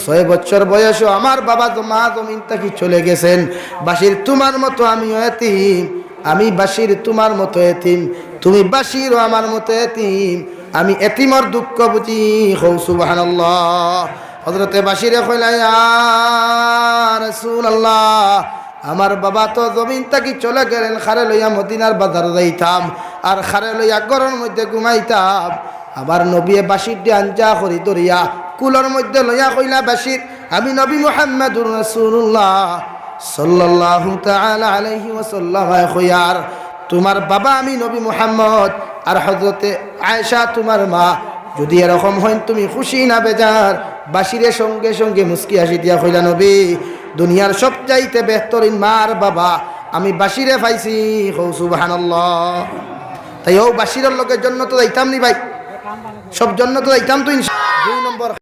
ছয় বছর বয়সো আমার বাবা জ-, মা জমিন থাকি চলে গেছেন। বাশির তুমার মতো আমিও এতিম, আমি বাশির তুমার মতো এতিম, তুমি বাশিরও আমার মতো এতিম। আমি এতিমর দুঃখ বুঝি।" কও সুবহানাল্লাহ। হযরতে বাশিরে কইলা, "ইয়া রাসূলুল্লাহ, আমার বাবা তো জমিন থাকি চলে গেলেন, কারে লইয়া মদিনার বাজার যাইতাম, আর কারে লইয়া ঘরর মধ্যে ঘুমাইতাম।" আবার নবীয়ে বাশিররে আঞ্জা করি ধরিয়া কুলর মধ্যে লইয়া কইলা, "বাশির, আমি নবী মুহাম্মাদুর রাসূলুল্লাহ সাল্লাল্লাহু তাআলা আলাইহি ওয়াসাল্লাম কইয়ার, তুমার বাবা আমি নবী মুহাম্মদ, আর হযরতে আয়েশা তুমার মা, যদি এরকম হইন তুমি খুশি না বেজার?" বাশিরে সঙ্গে সঙ্গে মুস্কি হাসি দিয়া কইলা, "নবী, দুনিয়ার সবচাইতে বেহতরিন মা আর বাবা আমি বাশিরে পাইছি।" কও সুবহানাল্লাহ। তাই অউ বাশিরর লগে জন্নতো যাইতাম নি ভাই? সব জন্নতো যাইতাম তো ইনশা-, দুই নম্বর